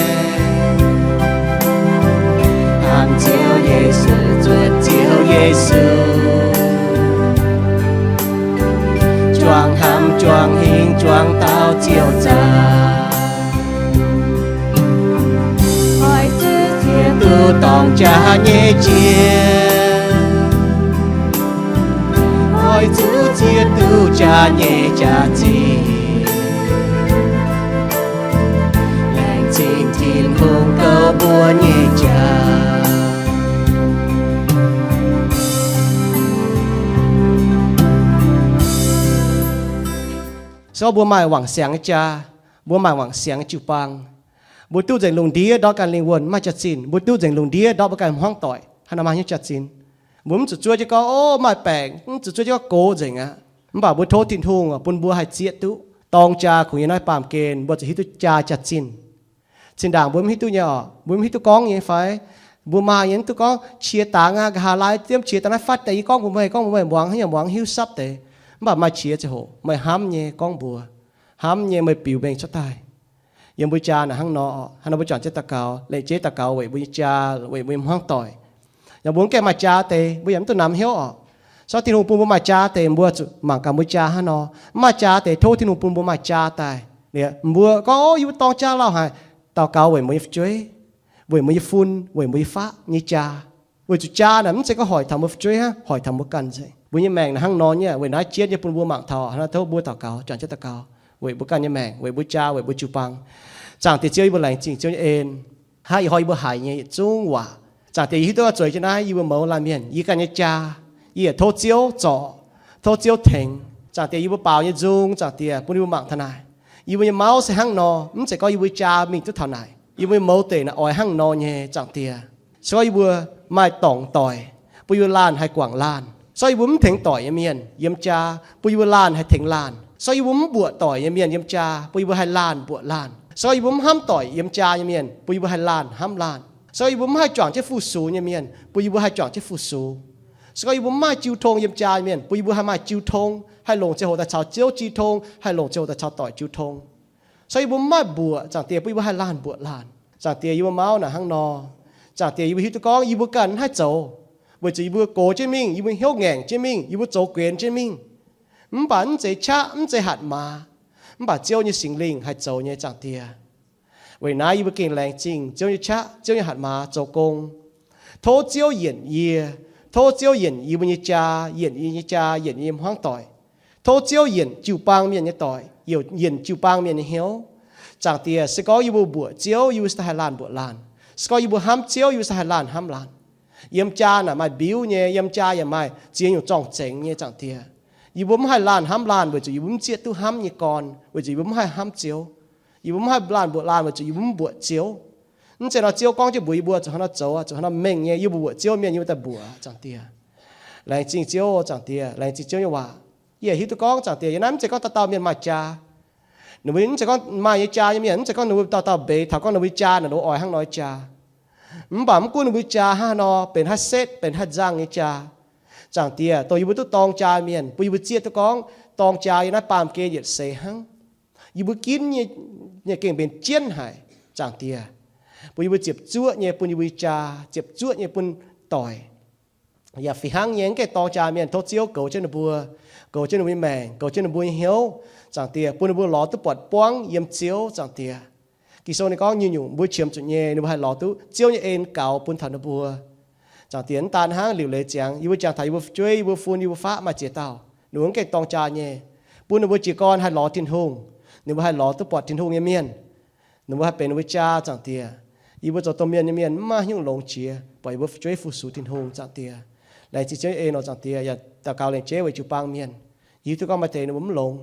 hnamv Ziouv Yesu, zuotc Ziouv Yesu, juangc hnamv, juangc hingh, juangc dauh Ziouv zaqc, oix zuqc zieqc duqv dorngx jaax nyei jiex, oix zuqc zieqc duqv jaax nyei jaax-zinh, laengz zingh Tin-Hungh goux mbuo nyei jaax. So mbuo maaih wangc siangx nyei jaa, mbuo maaih wangc siangx nyei jiu-baang, mbuo duqv nzengc lungh ndiev ndortv ganh lingh wuonh maaih jaax-zinh, mbuo duqv nzengc lungh ndiev ndortv mbuo ganh hmuangv doic, hnangv naaiv maaih hnyouv jaax-zinh. Mbuo mv zuqc zuov jienv gorngv, ov, maaih baengc, mv zuqc zuov jienv gorngv gox nzengc aqv. Mv baac mbuo tov Tin-Hungh bun mbuo haih zieqv duqv dorng jaa kungx yiem naaiv baamh gen, mbuo zuqc hiuv duqv jaa jaax-zinh. Zinh ndaangc mbuo mv hiuv duqv nyei oc, mbuo mv hiuv duqv gorngv nyei fai? Mbuo maaih nyei mv duqv gorngv qiex dangx aqv, nqa'haav laai diemv qiex daaih naaiv fatv deix yie gorngv mbuox meih, gorngv mbuox meih muangx, haaix nyungc muangx hiuv sapv deix. Mv baac maaih qiex ziangh hoc meih hnamv nyei gorngv mbuox, hnamv nyei meih biux mengh cuotv daaih. Yiem mbuo jaa naaic hnangv nor, hnangv nor mbuo juangc jienv daux gaux, lengc jeiv daux gaux weic mbuo nyei jaa, weic mbuo nyei hmuangv doic. Yaac mbuo mv gaengh maaih jaa deix, mbuo yaac mv duqv namx hnyouv oc. So Tin-Hungh bun mbuo maaih jaa deix, mbuo zuqc mangc gaax mbuo jaa hnangv nor. Mv maaih jaa deix, tov Tin-Hungh bun mbuo maaih jaa daaih. Mbuo gorngv, ov, yie mbuo dorng jaa lauh haic. Daux gaux weic mbuo nyei fu'jueiv, weic mbuo nyei fun, weic mbuo nyei faqv nyei jaa. Weic zuqc jaa naaic mv zeiz gorngv hoic taux mbuo fu'jueiv hnangv, hoic taux mbuo ganh nzengc. Mbuo nyei maengc naaic hnangv nor nyei, weic naaiv jienv nyei bun mbuo mangc taux. Hnangv naaiv tov mbuo daux gaux, juangc jienv daux gaux weic mbuo ganh nyei maengc, weic mbuo jaa, weic mbuo jiu-baang. Zaangc Diex Ziouv, yie mbuo laengz zingh Ziouv nyei en. Hnangv ih hnoi yie mbuo haiz nyei yietc zungv waac, Zaangc Diex, yie hiuv duqv zueiz jienv naaiv yie mbuo mouz laanh mienh yie ganh nyei jaa. Yie yaac tov Ziouv zorc, tov Ziouv tengx. Zaangc Diex, yie mbuo baaux nyei nzung, Zaangc Diex, bun yie mbuo mangc taux naaic. Yie mbuo nyei mauv se hnangv nor, mv zeiz gorngv yie mbuo jaa mingh duqv taux naaic. Yie mbuo nyei mouz deic naaic oix hnangv nor nyei, Zaangc Diex. Se gorngv yie mbuo maaih dorngc doic, bun yie mbuo laanh haih guangc laanh. Se gorngv yie mbuo mv tengx doic nyei mienh yiem jaa, bun yie mbuo laanh haih tengx laanh. Se gorngv yie mbuo mv mbuoqc doic nyei mienh yiem jaa, bun yie mbuo haih laanh mbuoqc laanh. Se gorngv yie mbuo mv hnamv doic yiem jaa nyei mienh, bun yie mbuo haih laanh hnamv laanh. Se gorngv yie mbuo mv haih juangc jienv fu-sux nyei mienh, bun yie mbuo haih juangc jienv fu-sux. Se gorngv yie mbuo mv maaih jiu tong yiem jaa nyei mienh, bun yie mbuo haih maaih jiu tong, haih longc ziangh hoc daaih caux Ziouv jiu tong, haih longc ziangh hoc daaih caux doic jiu tong. Se gorngv yie mbuo mv maaih mbuoqc, Zaangc Diex, bun yie mbuo haih laanh mbuoqc laanh. Zaangc Diex, yie mbuo mauv naaic hnangv nor. Zaangc Diex, yie mbuo hiuv duqv gorngv yie mbuo ganh mv haih zoux, weic zuqc yie mbuo gox jienv mingh, yie mbuo hnyouv ngaengc jienv mingh, yie mbuo zoux guenx jienv mingh. Mv baac mv zeiz qaqv, mv zeiz hatc maaz, mv baac Ziouv nyei Singx Lingh haih zoux nyei, Zaangc Diex. Weic naaiv yie mbuo gengh laengz zingh Ziouv nyei qaqv, Ziouv nyei hatc maaz zoux gong. Tov Ziouv yienc yie, tov Ziouv yienc yie mbuo nyei jaa, yienc yie nyei jaa, yienc yie nyei hmuangv doic. Tov Ziouv yienc jiu-baang mienh nyei doic, yienc jiu-baang mienh nyei hnyouv. Zaangc Diex, se gorngv yie mbuo mbuoqc Ziouv, yie mbuo se daaih haih laanh mbuoqc laanh. Se gorngv yie mbuo hnamv Ziouv, yie mbuo se haih laanh hnamv laanh. Yiem jaa naaic maaih mbiuv nyei, yiem jaa yaac maaih ziex nyungc zorng-zengx nyei, Zaangc Diex. Yie mbuo mv haih laanh hnamv laanh weic zuqc yie mbuo mv zieqv duqv hnamv nyei gorn, weic zuqc yie mbuo mv haih hnamv Ziouv. Yie mbuo mv haih laanh mbuoqc laanh weic zuqc yie mbuo mv mbuoqc Ziouv. Mv zeiz nor Ziouv gorngv jienv mbuox yie mbuo zuqc hnangv nor zoux, zuqc hnangv nor mengh nyei, yie mbuo mbuoqc Ziouv mienh yie mbuo daaih mbuoqc, Zaangc Diex. Laengz zingh Ziouv, Zaangc Diex, laengz zingh Ziouv nyei waac. Yie hiuv duqv gorngv, Zaangc Diex, yie naaiv mv zeiz gorngv dauh dauh mienh maaih jaa. Ninh mbuo mv zeiz gorngv maaih nyei jaa nyei mienh, mv zeiz gorngv ninh mbuo dauh dauh mbeix taux gorngv ninh mbuo jaa naaic ninh mbuo oix hnangv nor nyei jaa. Mv baac mv gunv ninh mbuo jaa hnangv haaix nor, benx haaix setv, benx haaix nzangh nyei jaa, Zaangc Diex, dongh yie mbuo duqv dorng jaa mienh, bun yie mbuo zieqv duqv gorngv dorng jaa yiem naaiv baamh gen yietc seix hnangv. Yie mbuo ginv nyei gengh mbenc jienv haic, Zaangc Diex. Bun yie mbuo ziepc zuoqv nyei bun yie mbuo nyei jaa, ziepc zuoqv nyei bun doic. Yaac fih hnangv nyei, mv gaengh dorng jaa mienh, tov Ziouv goux jienv ninh mbuo, goux jienv ninh mbuo nyei maengc, goux jienv ninh mbuo nyei hnyouv, Zaangc Diex, bun ninh mbuo lorz duqv buatc buangv yiem Ziouv, Zaangc Diex. Ging-Sou ninh gorngv nyungc-nyungc mbuo qiemx zuqc nyei, ninh mbuo haih lorz duqv Ziouv nyei en gaux bun taux ninh mbuo. Zaangc Diex, mv daan hnangv, liuc leiz ziangx yie mbuo jangx taux yie mbuo fu'jueiv, yie mbuo fun, yie mbuo faqv maaih ziex dauh, ninh mbuo mv gaengh dorng jaa nyei, bun ninh mbuo jiez gorn haih lorz Tin-Hungh, ninh mbuo haih lorz duqv buatc Tin-Hungh nyei mienh. Ninh mbuo haih benx ninh mbuo jaa, Zaangc Diex. Yie mbuo zoux domh mienh nyei mienh mv maaih haaix nyungc longx jiex, buatc yie mbuo fu'jueiv fu-sux Tin-Hungh, Zaangc Diex. Laengz zingh Ziouv nyei en oc, Zaangc Diex. Yaac daux gaux laengz jeiv weic jiu-baang mienh. Yie hiuv duqv gorngv maaih deix ninh mbuo mv longx,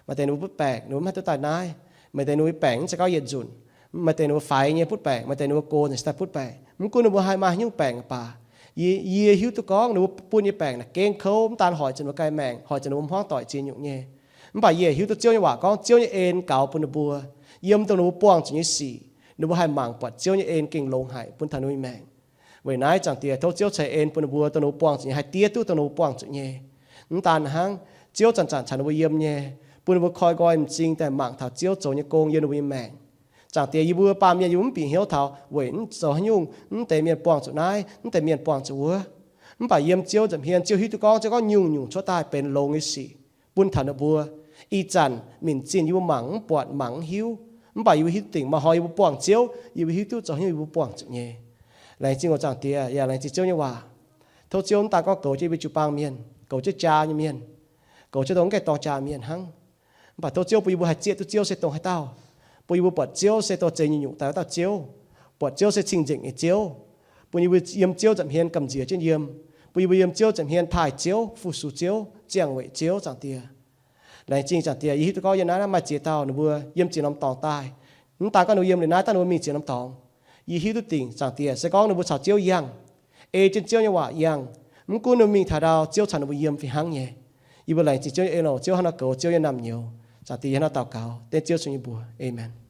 maaih deix ninh mbuo butv baengc, ninh mbuo mv haih duqv daaih naaiv. Maaih deix ninh mbuo baengc mv zeiz gorngv yietc nzunc. Maaih deix ninh mbuo faix nyei butv baengc, maaih deix ninh mbuo gox naaic se daaih butv baengc. Mv gunv ninh mbuo haih maaih haaix nyungc baengc baac, yie, yie hiuv duqv gorngv ninh mbuo bun nyei baengc naaic gengh kouv, mv daan hoic zuqc ninh mbuo ganh maengc, hoic zuqc ninh mbuo hmuangv doic ziex nyungc nyei. Mv baac yie hiuv duqv Ziouv nyei waac gorngv Ziouv nyei en gaux bun ninh mbuo. Yiem dongh ninh mbuo buangh zuqc nyei sic, ninh mbuo haih mangc buatc Ziouv nyei en gengh longx haic bun taux ninh mbuo nyei maengc. Weic naaiv, Zaangc Diex, tov Ziouv ceix en bun ninh mbuo, dongh ninh mbuo buangh zuqc nyei haih diev duqv dongh ninh mbuo buangh zuqc nyei. Mv daan hnangv, Ziouv zanc-zanc caux ninh mbuo yiem nyei, bun ninh mbuo koi nqoi m'zing daaih mangc taux Ziouv zoux nyei gong yiem ninh mbuo nyei maengc. Zaangc Diex, yie mbuo baamh mienh yie mbuo mv bieqc hnyouv taux weic mv zoux haaix nyungc, mv deix mienh buangh zuqc naaiv, mv deix mienh buangh zuqc wuov. Mv baac yiem Ziouv nza'hmien, Ziouv hiuv duqv gorngv, Ziouv gorngv nyungc-nyungc cuotv daaih benx longx nyei sic bun taux ninh mbuo. Ih zanc minc zinh yie mbuo mangc mv buatc, mangc mv hiuv, mv baac yie mbuo hiuv duqv dingc maaih hnoi yie mbuo buangh Ziouv, yie mbuo hiuv duqv zoux haaix nyungc yie mbuo buangh zuqc nyei. Laengz zingh oc Zaangc Diex, yaac laengz zingh Ziouv nyei waac. Tov Ziouv mv daan gorngv goux jienv yie mbuo jiu-baang mienh, goux jienv jaa nyei mienh, goux jienv dongh mv gaengh dorng jaa mienh hnangv. Mv baac tov Ziouv bun yie mbuo haih zieqv duqv Ziouv se dongh haaix dauh, bun yie mbuo buatc Ziouv se dongh zeix nyungc-nyungc daaih wuov dauh Ziouv, buatc Ziouv se cing-nzengc nyei Ziouv, bun yie mbuo yiem Ziouv nza'hmien gamh nziex jienv yiem, bun yie mbuo yiem Ziouv nza'hmien taaih Ziouv, fu-sux Ziouv, ziangh weic Ziouv, Zaangc Diex. Laengz zingh Zaangc Diex, yie hiuv duqv gorngv yiem naaiv naaiv maaih ziex dauh ninh mbuo yiem ziex norm dorngx daaih. Mv daan gorngv ninh mbuo yiem liuz naaiv daaih ninh mbuo mingh ziex norm dorngx. Yie hiuv duqv dingc Zaangc Diex se gorngv ninh mbuo caux Ziouv yangh, ei jienv Ziouv nyei waac yangh, mv gunv ninh mbuo mingh taux ndau, Ziouv caux ninh mbuo yiem fih hnangv nyei. Yie mbuo laengz zingh Ziouv nyei en oc. Ziouv hnangv nor goux Ziouv nyei naamh nyouz. Zaangc Diex, yie hnangv nor daux gaux dengv Ziouv Yesu nyei mbuox. Aamen.